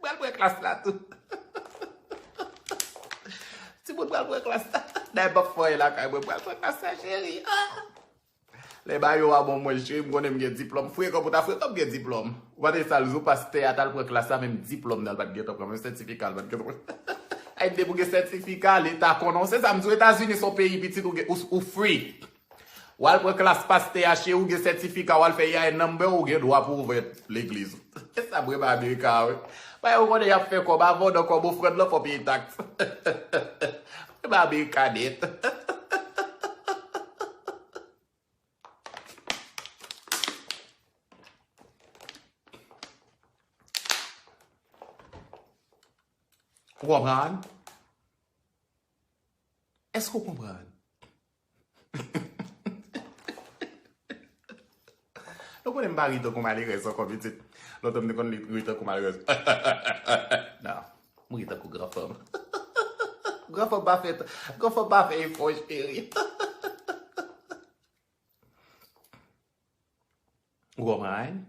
Pral pran klas la tou. Timoun pral pran klas la. Dayè m ap fè lakay mwen, pral pran klas la, cheri. Ah! Lè ba yo a bon mwen, cheri, m konnen m gen diplòm. Frekan pou ta frekan, m gen diplòm. Ou pa te sa l di w pastè a t al pran klas la, menm diplòm nan l pa t gentan pran, menm sètifika l pa t gentan pran. Ay, depi w gen sètifika, leta konnen w. Se sa m di w, Etazini se yon peyi pitit, ou gen, ou, ou free. W al pran klas pastè a, cheri, ou gen sètifika, w al fè I A N number, ou gen dwa pou w ouvè legliz ou. E sa m renmen Amerika a, wi. Paske ou konnen y ap fè kòb avan w nan kòb ofrann lan, fò w peye taks. Renmen Amerika nèt. Ou konprann? Èske w konprann? Nou konnen m pa ri tankou malerèz ankò, pitit. Lontan m te konn ri tankou malerèz. Non, m ri tankou granfanm. Granfanm pa fè, granfanm pa fè efò, cheri. Ou konprann?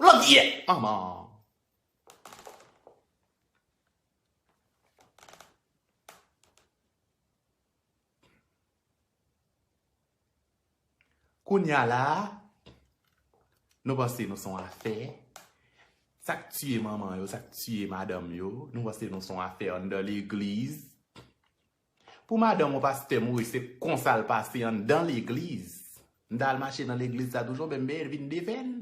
Langyèt manman. Kounye a la, nou panse nou se yon afè. Sa k tiye manman yo, sa k tiye madanm yo, nou panse nou se yon afè anndan legliz. Pou madanm yon pastè mouri, se konsa l pase anndan legliz. M ta al mache nan legliz sa toujou, men m vin defen.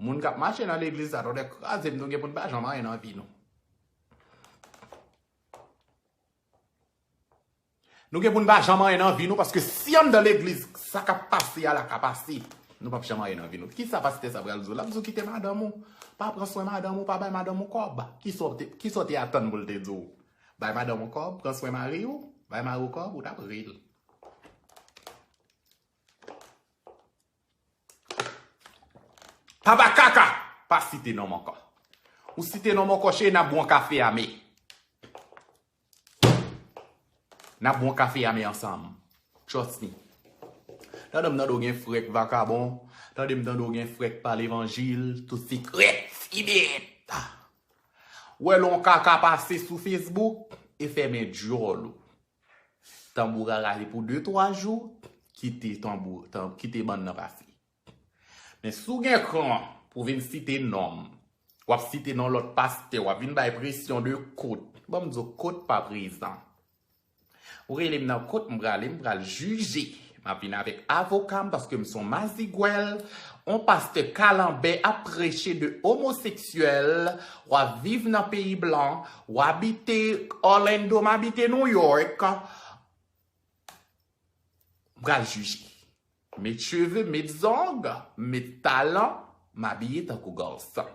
Moun k ap mache nan legliz sa, tonnè kraze m, nou gen pou n pa janm anyen nan vi nou. Nou gen pou n pa janm anyen nan vi nou, paske si anndan legliz, sa k ap pase a la ka pase, nou p ap janm anyen nan vi nou. Kisa pastè sa pral di w? L ap di w kite madanm ou, pa pran swen madanm ou, pa bay madanm ou kòb. Kisa w te, kisa w te atann pou l te di w? Bay madanm ou kòb, pran swen mari w, bay mari w kòb, ou t ap ri l. Papa kaka, pa site non m ankò. Ou site non m ankò, cheri, n ap bwè yon kafe ame. N ap bwè yon kafe ame ansanm. Trust me. Tande m tande w gen frè k vakabon. Tande m tande w gen frè k pa levanjil. Tout se krèt, tibèt. Ou wè lè yon kaka pase sou Facebook, e fèmen djòl ou. Tanbou rale pou de twa jou, kite tanbou, tan-, kite bann nan pase. Men si w gen kran pou w vin site non m, w ap site non lòt pastè, w ap vin bay presyon de kot. Ban m di w kot pa prezan. Ou rele m nan kot, m prale, m pral jije. M ap vin avèk avoka m paske m se yon mazigwèl. On pastè kalanbè ap preche de omoseksyèl. W ap viv nan peyi blan. W abite Orlando, m abite New York. M pral jije. Met cheve, met zong, met talan, M abiye tankou gason.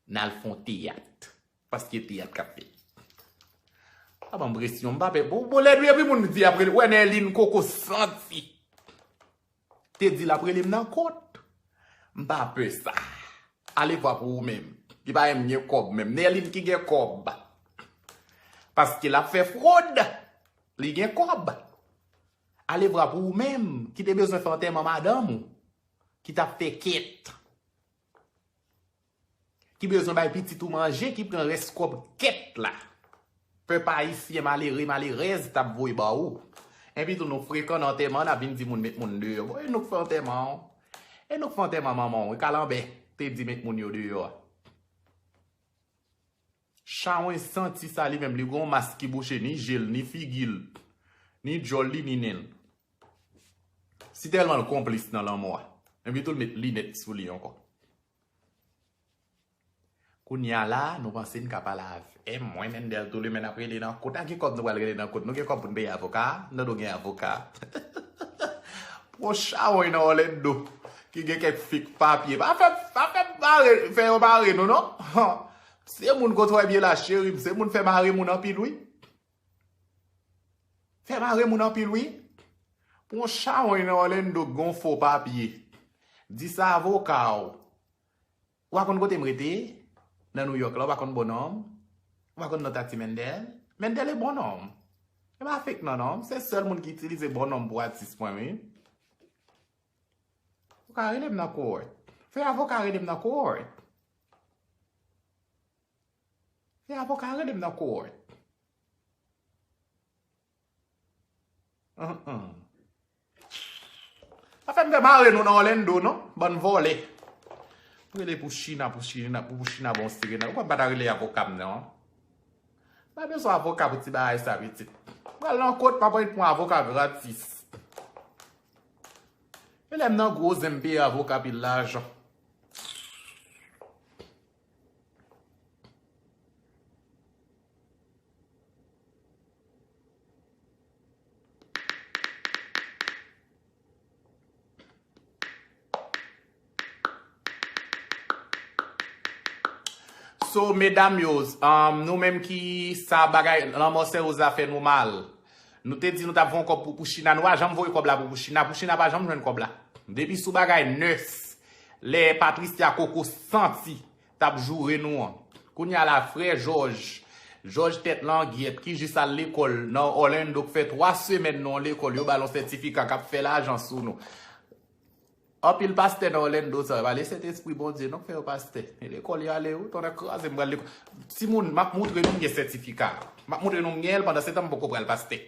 N al fè yon teyat. Paske teyat k ap fèt. Pa ban m presyon, m pa pè. Bon, bon, lè nou epi moun di apre, wè Nèlin koko santi. Te di l ap rele m nan kot. M pa pè sa. Alevwa pou ou menm. Li pa menm gen kòb menm. Nèlin ki gen kòb. Paske l ap fè fwod. Li gen kòb. Alevwa pou ou menm ki te bezwen fè antèman madanm ou. Ki t ap fè kèt. Ki bezwen bay pitit ou manje, ki pran rès kòb kèt la. Pèp ayisyen malere, malerèz t ap voye ba ou. Epi tou nou frekan nan antèman, n ap vin di moun met moun deyò. Bon, e nou k fè antèman an. E nou k fè antèman manman w. E kalanbè te di met moun yo deyò a. Chawony santi sa li menm, li gon mas ki bouche ni je l, ni figi l, ni djòl li, ni nen l. Si tèlman l konplis nan lanmò a. Epi tou l met linèt sou li ankò. Kounye a la, nou panse n ka pale avè mwen, Mendel, tou li menm ap rele nan kot. A ki kòb nou pral rele nan kot? Nou gen kòb pou n peye avoka? Non, nou gen avoka. Pran chawony nan Orlando, ki gen kèk fake papye. Pa fè, pa fè mare, fè yo mare nou, non. Se moun kote w byen la, cheri m. Se moun fè mare moun anpil, wi. Fè mare moun anpil, wi. Pran chawony nan Orlando, gon fo papye. Di sa avoka w. Ou pa konn kote m rete? Nan New York la, ou pa konn bon non m? Ou pa konn non Tati Mendel? Mendel e bon non m. E pa fake non, non. Se sèl moun ki itilize bon non m pou atis mwen, wi. Ou ka rele m nan court. Fè avoka rele m nan court. Fè avoka rele m nan court. An, an. Pa fè m fè mare nou nan Orlando, non? Bann vòlè. Rele pou China, pou China, pou, pou China, bon sirena. Ou pa ta rele avoka m, non? Pa bezwen avoka pou ti bagay sa, pitit. Pral nan kot, pa pran avoka gratis. E lè m nan gwo zen, m peye avoka pil lajan. So, medam yo, um, nou menm ki sa bagay, lanmò sè Rosa fè nou mal. Nou te di nou t ap fè yon kòb pou Pouchina, nou pa janm voye kòb la pou Pouchina, Pouchina pa janm jwenn kòb la. Depi sou bagay nès, lè Patricia Coco santi t ap joure nou an. Kounye a la, frè Jòj, Jòj tèt langyèt, ki jis al lekòl nan Orlando, k fè twa semèn nan yon lekòl, yo ba l yon sètifika k ap fè lajan sou nou. Anpil pastè nan Orlando sa yo, pale Sentespri Bondye, non, k fè yo pastè. E lekòl y ale, wi, tonnè kraze m, pral lekòl. Timoun, m ap moutre nou m gen sètifika. M ap moutre nou m gen l, pandan se tan m poko pral pastè.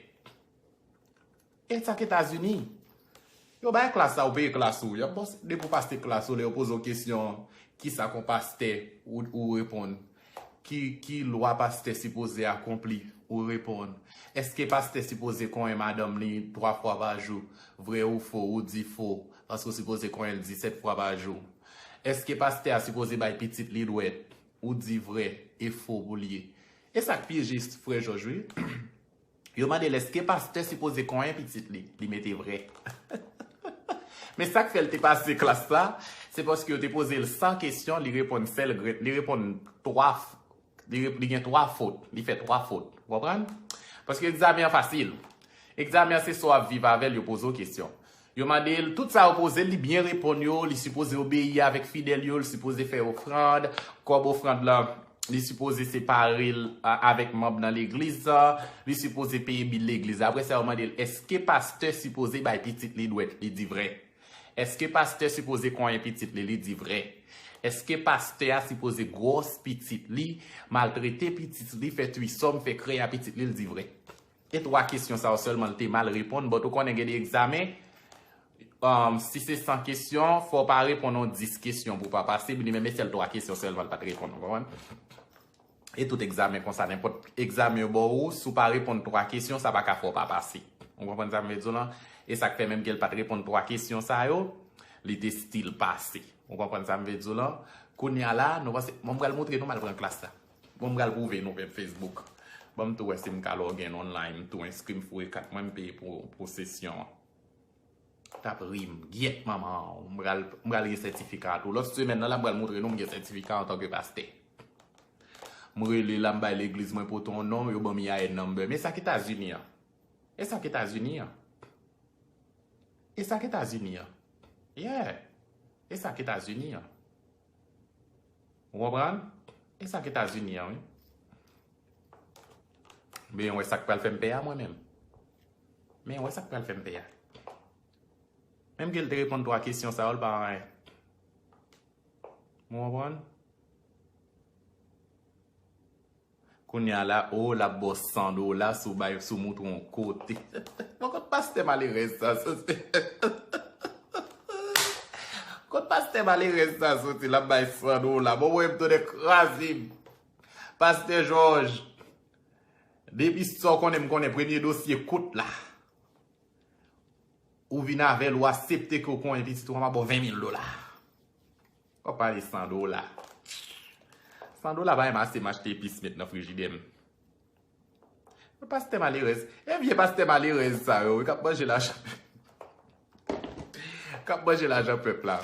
E sa k Etazini. Yo bay klas sa, ou peye klas ou. Y ap bòs depi w pase klas ou, lè yo poze w kesyon, kisa k yon pastè, ou, ou reponn. Ki, ki lwa pastè sipoze akonpli? Ou reponn. Èske pastè sipoze konyen madanm li twa fwa pa jou? Vrè ou fo? Ou di fo, paske w sipoze konyen l disèt fwa pa jou. Èske pastè a sipoze bay pitit li dwèt? Ou di vrè, e fo pou l ye. E sa k pyeje frè Jòj, wi. Yo mande l, èske pastè sipoze konyen pitit li? Li mete vrè. Men sa k fè l te pase klas la, se paske yo te poze l san kesyon, li reponn sèl grèt, li reponn twa f-, li, re- li gen twa fot, li fè twa fot. Ou konprann? Paske egzamen an fasil. Egzamen an se sa w ap viv avè l, yo poze w kesyon. Yo mande l, tout sa yo poze l, li byen reponn yo, li sipoze obeyi avèk fidèl yo, li sipoze fè ofrann, kòb ofrann lan, li sipoze separe l a- avèk manm nan legliz la, li sipoze peye bil legliz la. Apre sa, yo mande l, èske pastè sipoze bay pitit li dwèt? Li di vrè. Èske pastè sipoze konyen pitit li? Li di vrè. Èske pastè a sipoze gwòs pitit li, maltrete pitit li, fè twisòm, fè krèy a pitit li? Li di vrè. E twa kesyon sa yo sèlman l te mal reponn, but ou konnen gen de egzamen, um, si se san kesyon, fò w pa reponn yon dis kesyon pou w pa pase, li menm e sèl twa kesyon sèlman l pa t reponn, ou konprann? E tout egzamen konsa, nenpòt egzamen yo ba w, si w pa reponn twa kesyon, sa pa ka fè w pa pase. Ou konprann sa m vle di w lan? E sa k fè menm ke l pa t reponn twa kesyon sa yo, li te still pase. Ou konprann sa m vle di w lan? Kounye a la, nou panse, bon, m pral montre nou m al pran klas la. Bon, m pral pwouve nou menm Facebook. Ban m tou wè si m ka log in online, m tou enskri, m foure kat mwen, m peye pou, pou sesyon an. T ap ri m. Gyèt manman w. M pral, m pral gen sètifika a tou. Lòt semèn nan la, m pral montre nou m gen sètifika antanke pastè. M rele la, m bay legliz mwen poto yon non, yo ban m I A N number. Men sa k Etazini an. E sa k Etazini an. E sa k Etazini an. Yeah. E sa k Etazini an. Ou konprann? E sa k Etazini an, wi. Men wè sa k pral fè m pè a mwen menm. Men wè sa k pral fè m pè a. Menm ke l te reponn twa kesyon sa yo, l pa anyen. Ou konprann? Kounye a la, o, l ap ba w san dola si w bay, si w moutre yon kote. Bon, kot pastè malerèz sa soti? Kot pastè malerèz sa soti? L ap bay san dola. Bon, mwen, m tounen kraze m. Pastè Jòj, depi sa w konnen, m konnen premye dosye kout la. Ou vin avè l, ou aksepte ke w konyen pitit ou, m a ba w ven mil dola. W ap pale san dola. San dola pa menm ase m achte epis met nan frijidè m. Pastè malerèz. E vye pastè malerèz sa yo, wi, k ap manje lajan. K ap manje lajan pèp la.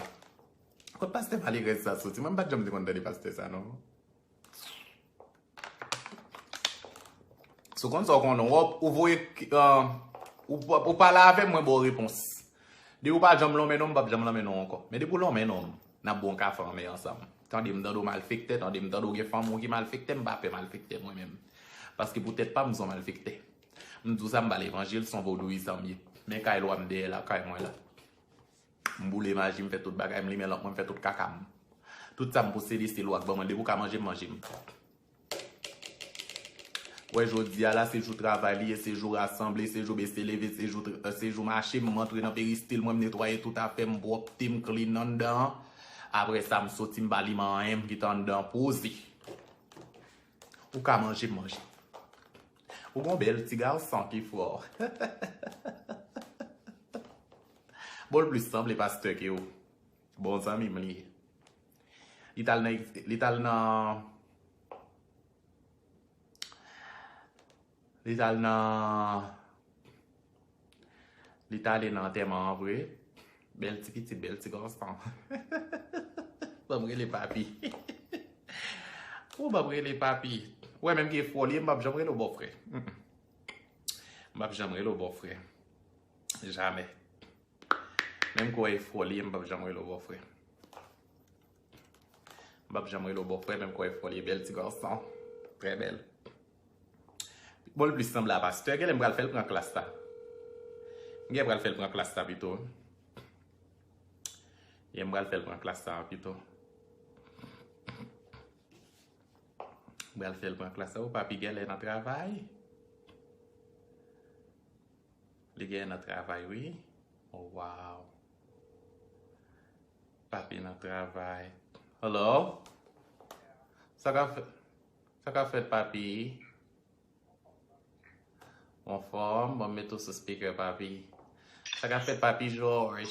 Kot pastè malerèz sa soti? Mwen, m pa t janm te konn tande pastè sa, non. Si w konn sa w konnen, w, ou voye, euh, ou, ou pale avè m, mwen ba w repons. Depi w pa janm lonmen non m, m p ap janm lonmen non w ankò. Men depi w lonmen non m, n ap bwè yon kafe anmè ansanm. Tande m tande w malfektè, tande m tande w gen fanmi w ki malfektè, m pa pè malfektè mwen menm. Paske pou tèt pa m, m se yon malfektè. M di w sa, m ba levanjil, se yon vodouyis sa m ye. Men kay lwa m dèyè la, kay mwen la. M boule maji, m fè tout bagay, m limen lanp mwen, m fè tout kaka m. Tout sa m posede, se lwa k ban mwen. Depi w ka manje m, manje m. Wè, jodi a la, se jou travay li ye, se jou rasanble, se jou bese leve, se jou tr-, se jou mache. M antre nan peristil mwen, m netwaye tout afè m, pwòpte m, clean anndan an. Apre sa, m soti, m pa limen anyen, m kite anndan an poze. Ou ka manje, manje. Ou gon bèl ti gason ki fò. Bon, l plis sanble pastè ke ou. Bon zanmi m li ye. Li t al nan, li t al nan, li t al nan, li t ale nan antèman an vre. Bèl ti pitit, bèl ti gason. Ban m rele papi. Ou ban m rele papi. Ou wè menm ke fwò li ye, m p ap janm rele w bòfrè. Mm, mm. M p ap janm rele w bòfrè. Jamè. Menm ke w wè e fwò li ye, m p ap janm rele w bòfrè. M p ap janm rele w bòfrè, menm ke w wè e fwò li ye, bèl ti gason. Trè bèl. Bon, l plis sanble a pastè. Genlè m pral fè l pran klas la. M gen pral fè l pran klas la pito. Ye, m pral fè l pran klas la pito. M pral fè l pran klas la. O, papi genlè nan travay. Li genyen nan travay, wi. Oh, wow. Papi nan travay. Hello? Sa k ap fè-, sa k ap fèt, papi? Anfòm? Bon, m mete w sou speaker, papi. Sa k ap fèt, papi Jòj?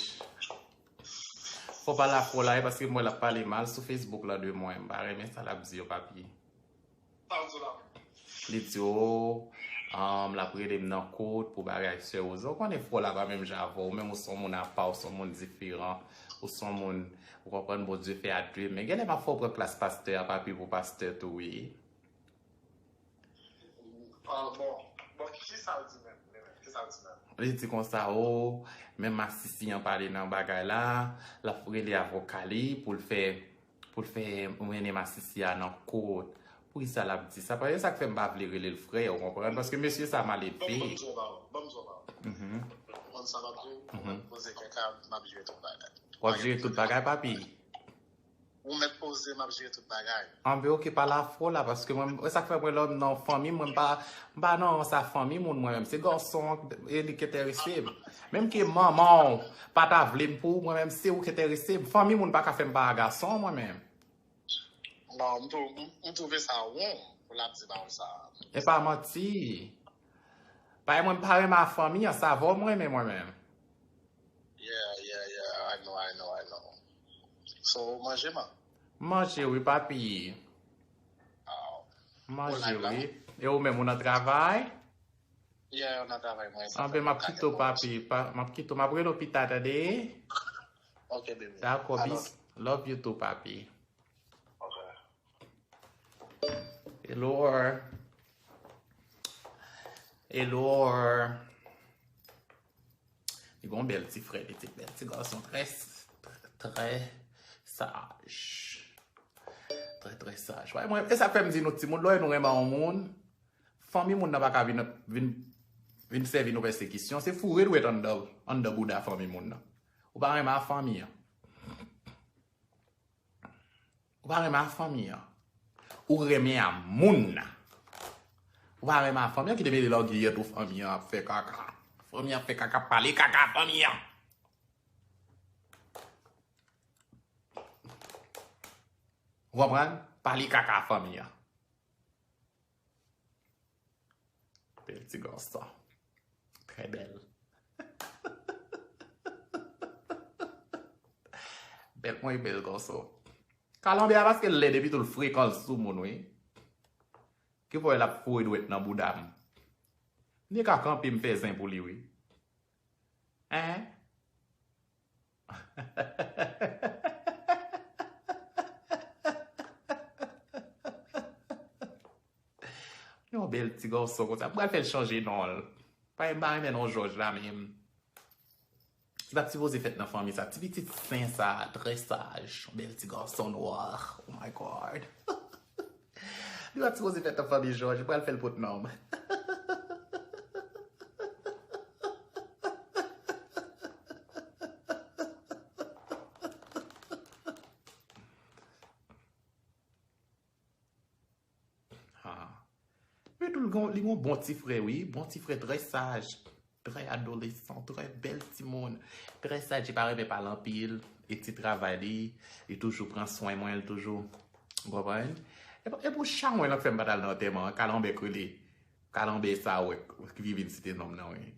Fò pale afwo la, e paske m wè l ap pale mal sou Facebook la de mwen. M pa renmen sa l ap di yo, papi. Li di, o, um, l ap rele m nan kout pou bagay sè Rosa. Ou konnen fwò la pa menm jan avè w. Ou menm ou se yon moun apa, ou se yon moun diferan. Ou se yon moun, ou konprann, Bondye fè a de men. Genlè m ap fè w pran klas pastè a, papi, pou pastè tou, wi. Ah, bon. Bon, ki sa l di menm? Li di konsa, o, men masisi an pale nan bagay la, l ap rele avoka li pou l fè, pou l fè mennen masisi a nan kout. Poukisa l ap di sa? Paske sa k fè m pa vle rele l frè, ou konprann? Paske mesye sa maledve. Ban m di w yon pawòl, ban m di w yon pawòl. Mhm. Ou konn sa m ap di w? Mhm. Mwen poze kèk a, m ap jere tout bagay. W ap jere tout bagay, papi? Ou mèt poze, m ap jere tout bagay. Anben, oke, pale afwo la, paske mwen, e sa k fè mwen lè m nan fanmi m, mwen m pa, m pa nan sa fanmi moun mwen menm. Se gason an, e li k enterese m. Menm ke manman w pa ta vle m pou ou, mwen menm, se ou k enterese m. Fanmi moun pa ka fè m pa gason mwen menm. Non, m twou-, m, m twouve sa won pou l ap di pawòl sa. E pa manti. Paske mwen m pa renmen a fanmi an, sa avè w m renmen mwen menm. Yeah, yeah, yeah, I know, I know, I know. So, manje man? Manje wi, papi. Ah. Manje wi. E ou menm, ou nan travay? Yeah, yo nan travay mwen. Anben, m ap kite w, papi. Pa, m ap kite w. M ap rele w pita, tande? Ok, baby. Dakò, bis. Love you too, papi. Ok. Hello. Hello. Li gon bèl ti frè, li ti bèl ti gason, trè, trè saj. Trè, trè saj. Wè, mwen, e sa fè m di nou, timoun, lè nou renmen yon moun, fanmi moun nan pa ka vin, vin, vin sèvi nou pèsekisyon. Se foure dwèt anndan, anndan bouda fanmi moun nan. Ou pa renmen a fanmi an. Ou pa renmen a fanmi an. Ou renmen a moun nan. Ou pa renmen a fanmi an, kite mete lògiyèt ou fanmi an ap fè kaka. Fanmi an ap fè kaka, pale kaka fanmi an. Ou konprann? Pale kaka fanmi an. Bèl ti gason. Trè bèl. Bèl, mwen bèl gason. Kalanbè a paske l lèd epi tou l frekan, l sou moun, wi. Ki fè l ap foure dwèt nan bouda m. Li ka kanpe m fè zen pou li, wi. Hein? Yon bèl ti gason konsa. M pral fè l chanje non l. Pa, m pa renmen non Jòj la menm. Li pa t sipoze fèt nan fanmi sa. Ti pitit sen sa, trè saj. Yon bèl ti gason nwa. Oh my God. Li pa t sipoze fèt nan fanmi Jòj. M pral fè l pot non m. Ah. Epi tou, li gon, li gon bon ti frè, wi. Bon ti frè, trè saj, trè adolesan, trè bèl timoun, trè saj, li pa renmen pale anpil, e ti travay li, li toujou pran swen mwen, li toujou, ou konprann? E, e pou cha mwen lan k fè m pa t al nan antèman an, kalanbè k rele, kalanbè sa wè, ki vin site non m nan, wi.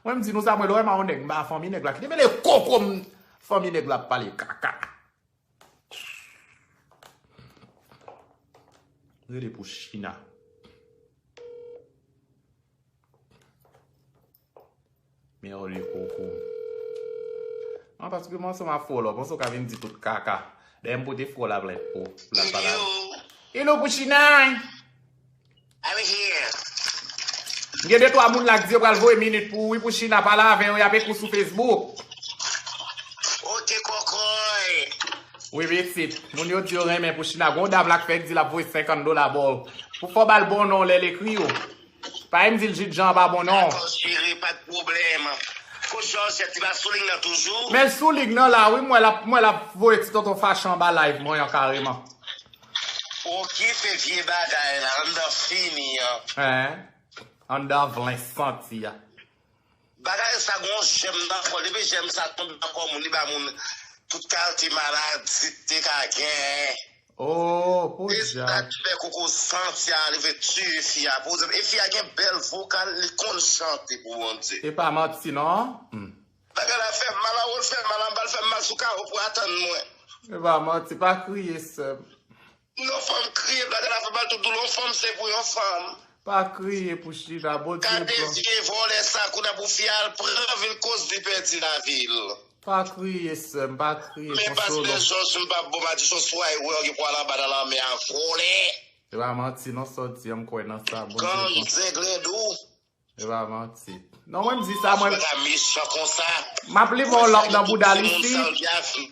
Mwen, m di nou sa, mwen, lè w wè m a yon nèg, m pa fanmi nèg la, kite mele koko m, fanmi nèg la ap pale kaka. Rele pou China. Men yo li koko. An, paske mwen ansanm a fò la, panse w ka vin di tout kaka. Dayè m pote fò la plent pou, pou l al pale avè l. Hello pou China. I'm here. M gen de twa moun la k di yo pral voye minit pou ou, wi, pou China pale avè yo, y ap ekri w sou Facebook. Ok, kòkòy. Wi, pitit. Moun yo di yo renmen pou China. Gon dam la k fèk di l ap voye senkant dola ba w. Pou fò w ba l bon non lè l ekri w. Pa vin di l Jidjan pa bon non. Dakò, cheri, pa t pwoblèm. Kot Jòjèt, li pa sou liy nan toujou? Men l sou liy nan la, wi, m wè l ap, m wè l ap voye ti tonton fache anba live mwen an kareman. Okipe vye bagay la, anndan fini an. Hein? Anndan vlen santi a. Bagay sa gon jèm nan kò l. Depi jèm sa tonbe nan kò moun, li ba moun tout kalite maladi te ka gen. Oh, podyab. E sa ki fè koko santi a rive tiye fi a. Pou, e fi a gen bèl vokal, li konn chante pou Bondye. E pa manti non. Hmm. Bagay la fè m mal anwo, l fè m mal anba, l fè m mal sou kawo pou atann mwen. E pa manti, pa kriye, sè m. Non, fanm kriye, bagay la fè mal tout doulè, yon fanm se pou yon fanm. Pa kriye pou China, Bondye pran. Gade vye vòlè sa, kounye a pou fi a al pran vil koz li pèdi lavi l. Pa kriye, sè m, pa kriye, konsole w. Men pastè Jòj, m p ap bon, m a di se yon swa e wè w gen pou al anba nan lanmè a, vòlè. E pa manti non, sa w di an, m kwè nan sa, Bondye pran. Gang, zenglendo. E pa manti. Non, mwen m di sa, mwen. Bagay mechan konsa. M ap limen yon lòt nan bouda l isi.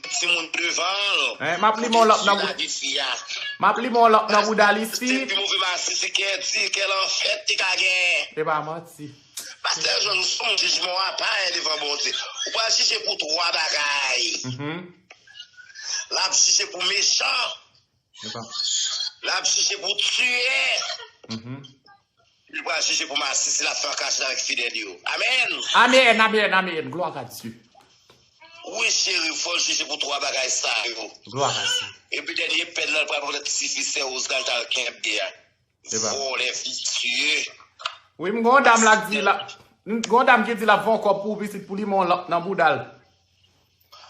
Timoun devan l. Hein, m ap limen yon lòt nan bou-, m ap limen yon lòt nan bouda l isi. Se pi move masisi kè di, kè lanfèt li ka gen. E pa manti. Pastè Jòj, ou se yon jijman apa devan Bondye. Ou pral jije pou twa bagay. Mhm. L ap jije pou mechan. L ap jije pou tiye. Mhm. Li pral jije pou masisi, l ap fè an kachèt avèk fidèl yo. Amèn. Amèn, amèn, amèn. Gloire à Dieu. Wi, cheri, fò l jije pou twa bagay sa yo. Gloire à Dieu. Epi dènye pèn nan, l pral pran ti fi sè Oz la, l t al kenbe a. Vòlè, visye. Wi, m gon dam la k di la, m gon dam ki di l ap fè yon kòb pou pitit pou li, men yon lòt nan bouda l.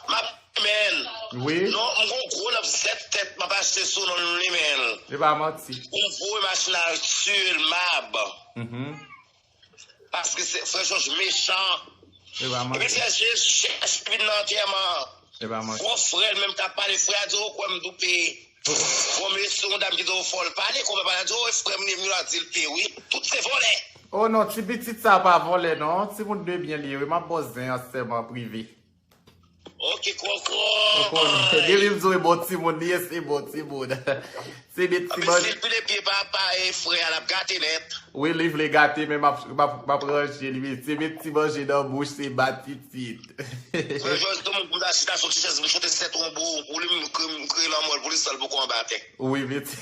M ap limen l. Wi. Non, m gon gwo lanp sèt tèt m ap achte sou non l, m limen l. E pa manti. Pou m voye machin al tiye l, m ap. Mhm. Paske se frè Jòj mechan. Epi frè Jòj chèch vin nan antèman an. Gwo frè l menm k ap pale, frè a di, ou kwè m doupe. Bon, mesye, yon dam ki di w fò l pale, konpè pale, di w, frè m li menm yo a di l pe wi. Tout se vòlè. Oh non, ti pitit sa pa vòlè non, timoun de byen li ye wi, m ap ba w zen an sèman prive. Ok, kòkò. Depi m di w e bon timoun li ye, se bon timoun. Se de ti manje. Sil pile pye papa e frè a, l ap gate nèt. Wi, li vle gate, men m ap, m ap, m ap ranje li, mesye. Met ti manje nan bouch, se bat pitit. Frè Jòj, tout moun pou m ta chita sou ti chèz, m choute sèt wonbo pou li, m kre-, m kreye lanmò l pou li san l poko anba tè. Wi, pitit.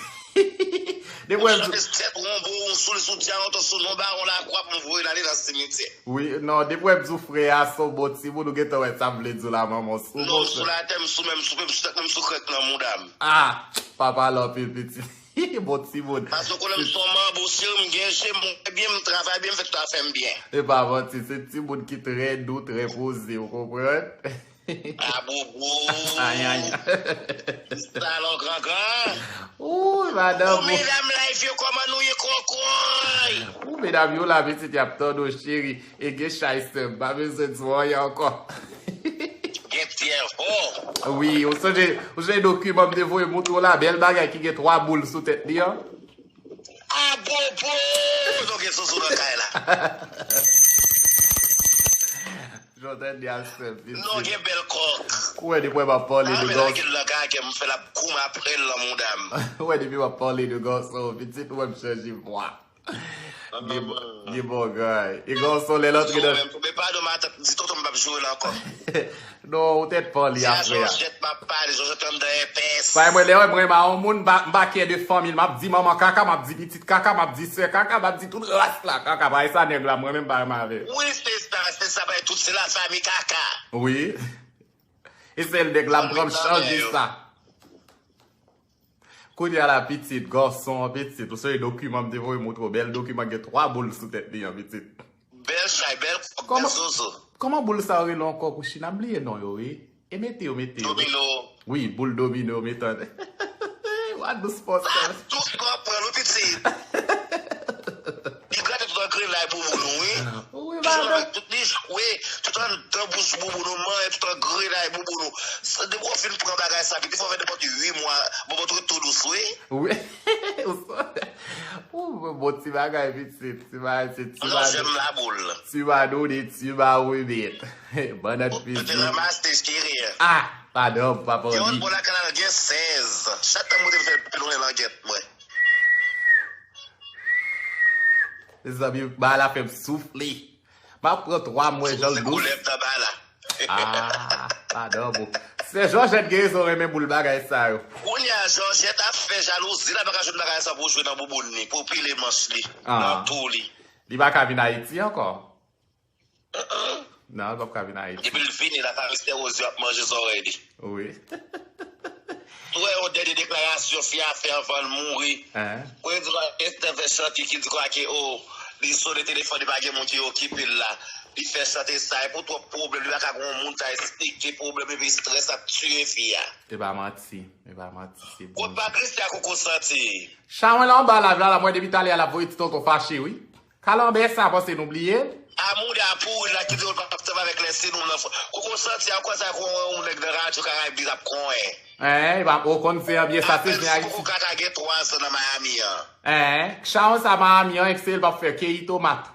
Depi w ap di. M choute sèt wonbo, m sou li sou dyamantan, sou non bawon lakwa pou m voye l ale nan simityè. Wi, non, depi w ap di w frè a se yon bon timoun, ou gentan wè sa m vle di w la, manman. Non, m sou latè, m sou men, m sou pye, m sou tèt mwen, m sou krèk nan mouda m. Ah, papa l anpil pitit. Bon timoun. Paske w konnen m se yon manbo, cheri, m gen je m, m wè byen, m travay byen, m fè tout afè m byen. E pa manti, se timoun ki trè dou, trè poze, ou konprann? A bobo. Ayayay. Salon kankan. Ou, madanm. Ou medam live yo, kòman nou ye, kòkòy? Ou, medam yo la, pitit, y ap tann ou, cheri. E gen chay sèm, pa bezwen di w anyen ankò. Gen tyè fò. Wi, ou sonje, ou sonje dokiman m te voye montre w la, bèl bagay ki gen twa boul sou tèt li an? A bobo! Nou gen soso nan kay la. Jòtèn di a sèm, pitit. Nou gen bèl kòk. Ou wè depi w ap pale de gòs. Nan kay, m fè l ap koum apre l nan mouda m. Ou wè depi w ap pale de gòs, pitit, ou wè m chanje vwa. Gen, gen bògay. E gòso lè l antre nan. Men padon matant, di tonton m p ap joure l ankò. Non, ou tèt pa li a frè a. Se a Jòjèt m ap pale, Jòjèt anndan enpès. Frè mwen, lè mwen renmen yon moun, m pa, m pa kè de fanmi l, m ap di manman kaka, m ap di pitit kaka, m ap di sè kaka, m ap di tout ras la kaka. Paske sa nèg la, mwen menm m pa renmen avè l. Wi, se sa, se sa, bay tout se la fanmi kaka. Wi. E sèl nèg la m pran m chanje sa. Kounye a la, pitit, gòson an, pitit, ou sonje dokiman m te voye montre w, bèl dokiman gen twa boul sou tèt li an, pitit. Bèl chay, bèl kòk, bèl soso. Kòman boul sa yo rele ankò, Kouchina? M bliye non yo, wi. E mete yo, mete yo. Domino. Wi, boul domino, mete an. Wa dous fòs. Ah, dous konprann, wi, pitit. Li grate tout angrenay bouboun ou, wi. Wi, madanm. Tout li jwe, tout anndan bouch bouboun ou, manyen tout angrenay bouboun ou. Depi w fin pran bagay sa, pitit, fò fè nenpòt uit mwa, bon, bon, tou dous, wi. Wi. Ou bon ti bagay, pitit. Ti bagay, se ti bagay. Non, jèm laboul. Ti bagay, ti bagay, wi, bèt. Bannann fizik. Ou te ranmase, cheri. Ah, padon, papa. Yon bò lakay la, gen sèz. Chak tan m moute, m fè pil yon langèt, mwen. Mezanmi, bagay la fè m soufle. M ap pran twa mwen jan l dous. Koulèv nan bagay la. Ah, padon, bro. Sè Jòjèt gen rezon renmen boul bagay sa yo. Kounye a, Jòjèt ap fè jalouzi, l ap ka jwenn bagay sa pou jwe nan bouboun li, pou pile manch li, nan tou li. Li pa ka vin Ayiti ankò? Non, li p ap ka vin Ayiti. Depi l vini la, fanmi Sè Woz yo ap manje zòrèy li. Wi. Ou wè yon dènye deklarasyon fi a fè anvan l mouri. Hein? Kote di kwa Estè fè chante ki di kwa ke, oh, li sone telefòn, li pa gen moun ki okipe l la. Li fè chante sa, e pou twòp pwoblèm, li pa ka gen yon moun ta esplike pwoblèm epi estrès ap tiye fi a. E pa manti, e pa manti, se bon. Kot pa Kristia koko santi. Chawony la anba live la, la, mwen depi talè a l ap voye ti tonton fache, wi. Kalanbè sa, panse nou bliye l? A mouda pouri la ki di w pa p ap travay avèk lè se nou nan fò. Koko santi a, ou kwè sa konyen yon nèg nan Radyo Karayib li t ap konyen. Hein, e pa, ou konn se anbyen sa, se zen Ayiti. Koko kaka gen twa zan nan Miami an. Hein, Chawony sa Miami an, èske se li p ap fè keyi tomat?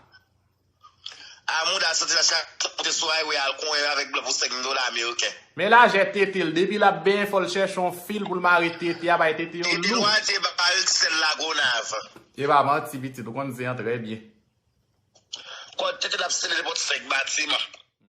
A mouda santi la chak pote sou highway al konyen avèk blan pou senk mil dola ameriken. Men lajè tete l, depi l ap benyen fò l chèche yon fil pou l mare tete a, bay tete yo lou. Tete nwa te ba Rixel Lagonav. E pa manti pitit, ou konn zen an trè byen. Kòd tete l ap sele nenpòt senk batiman.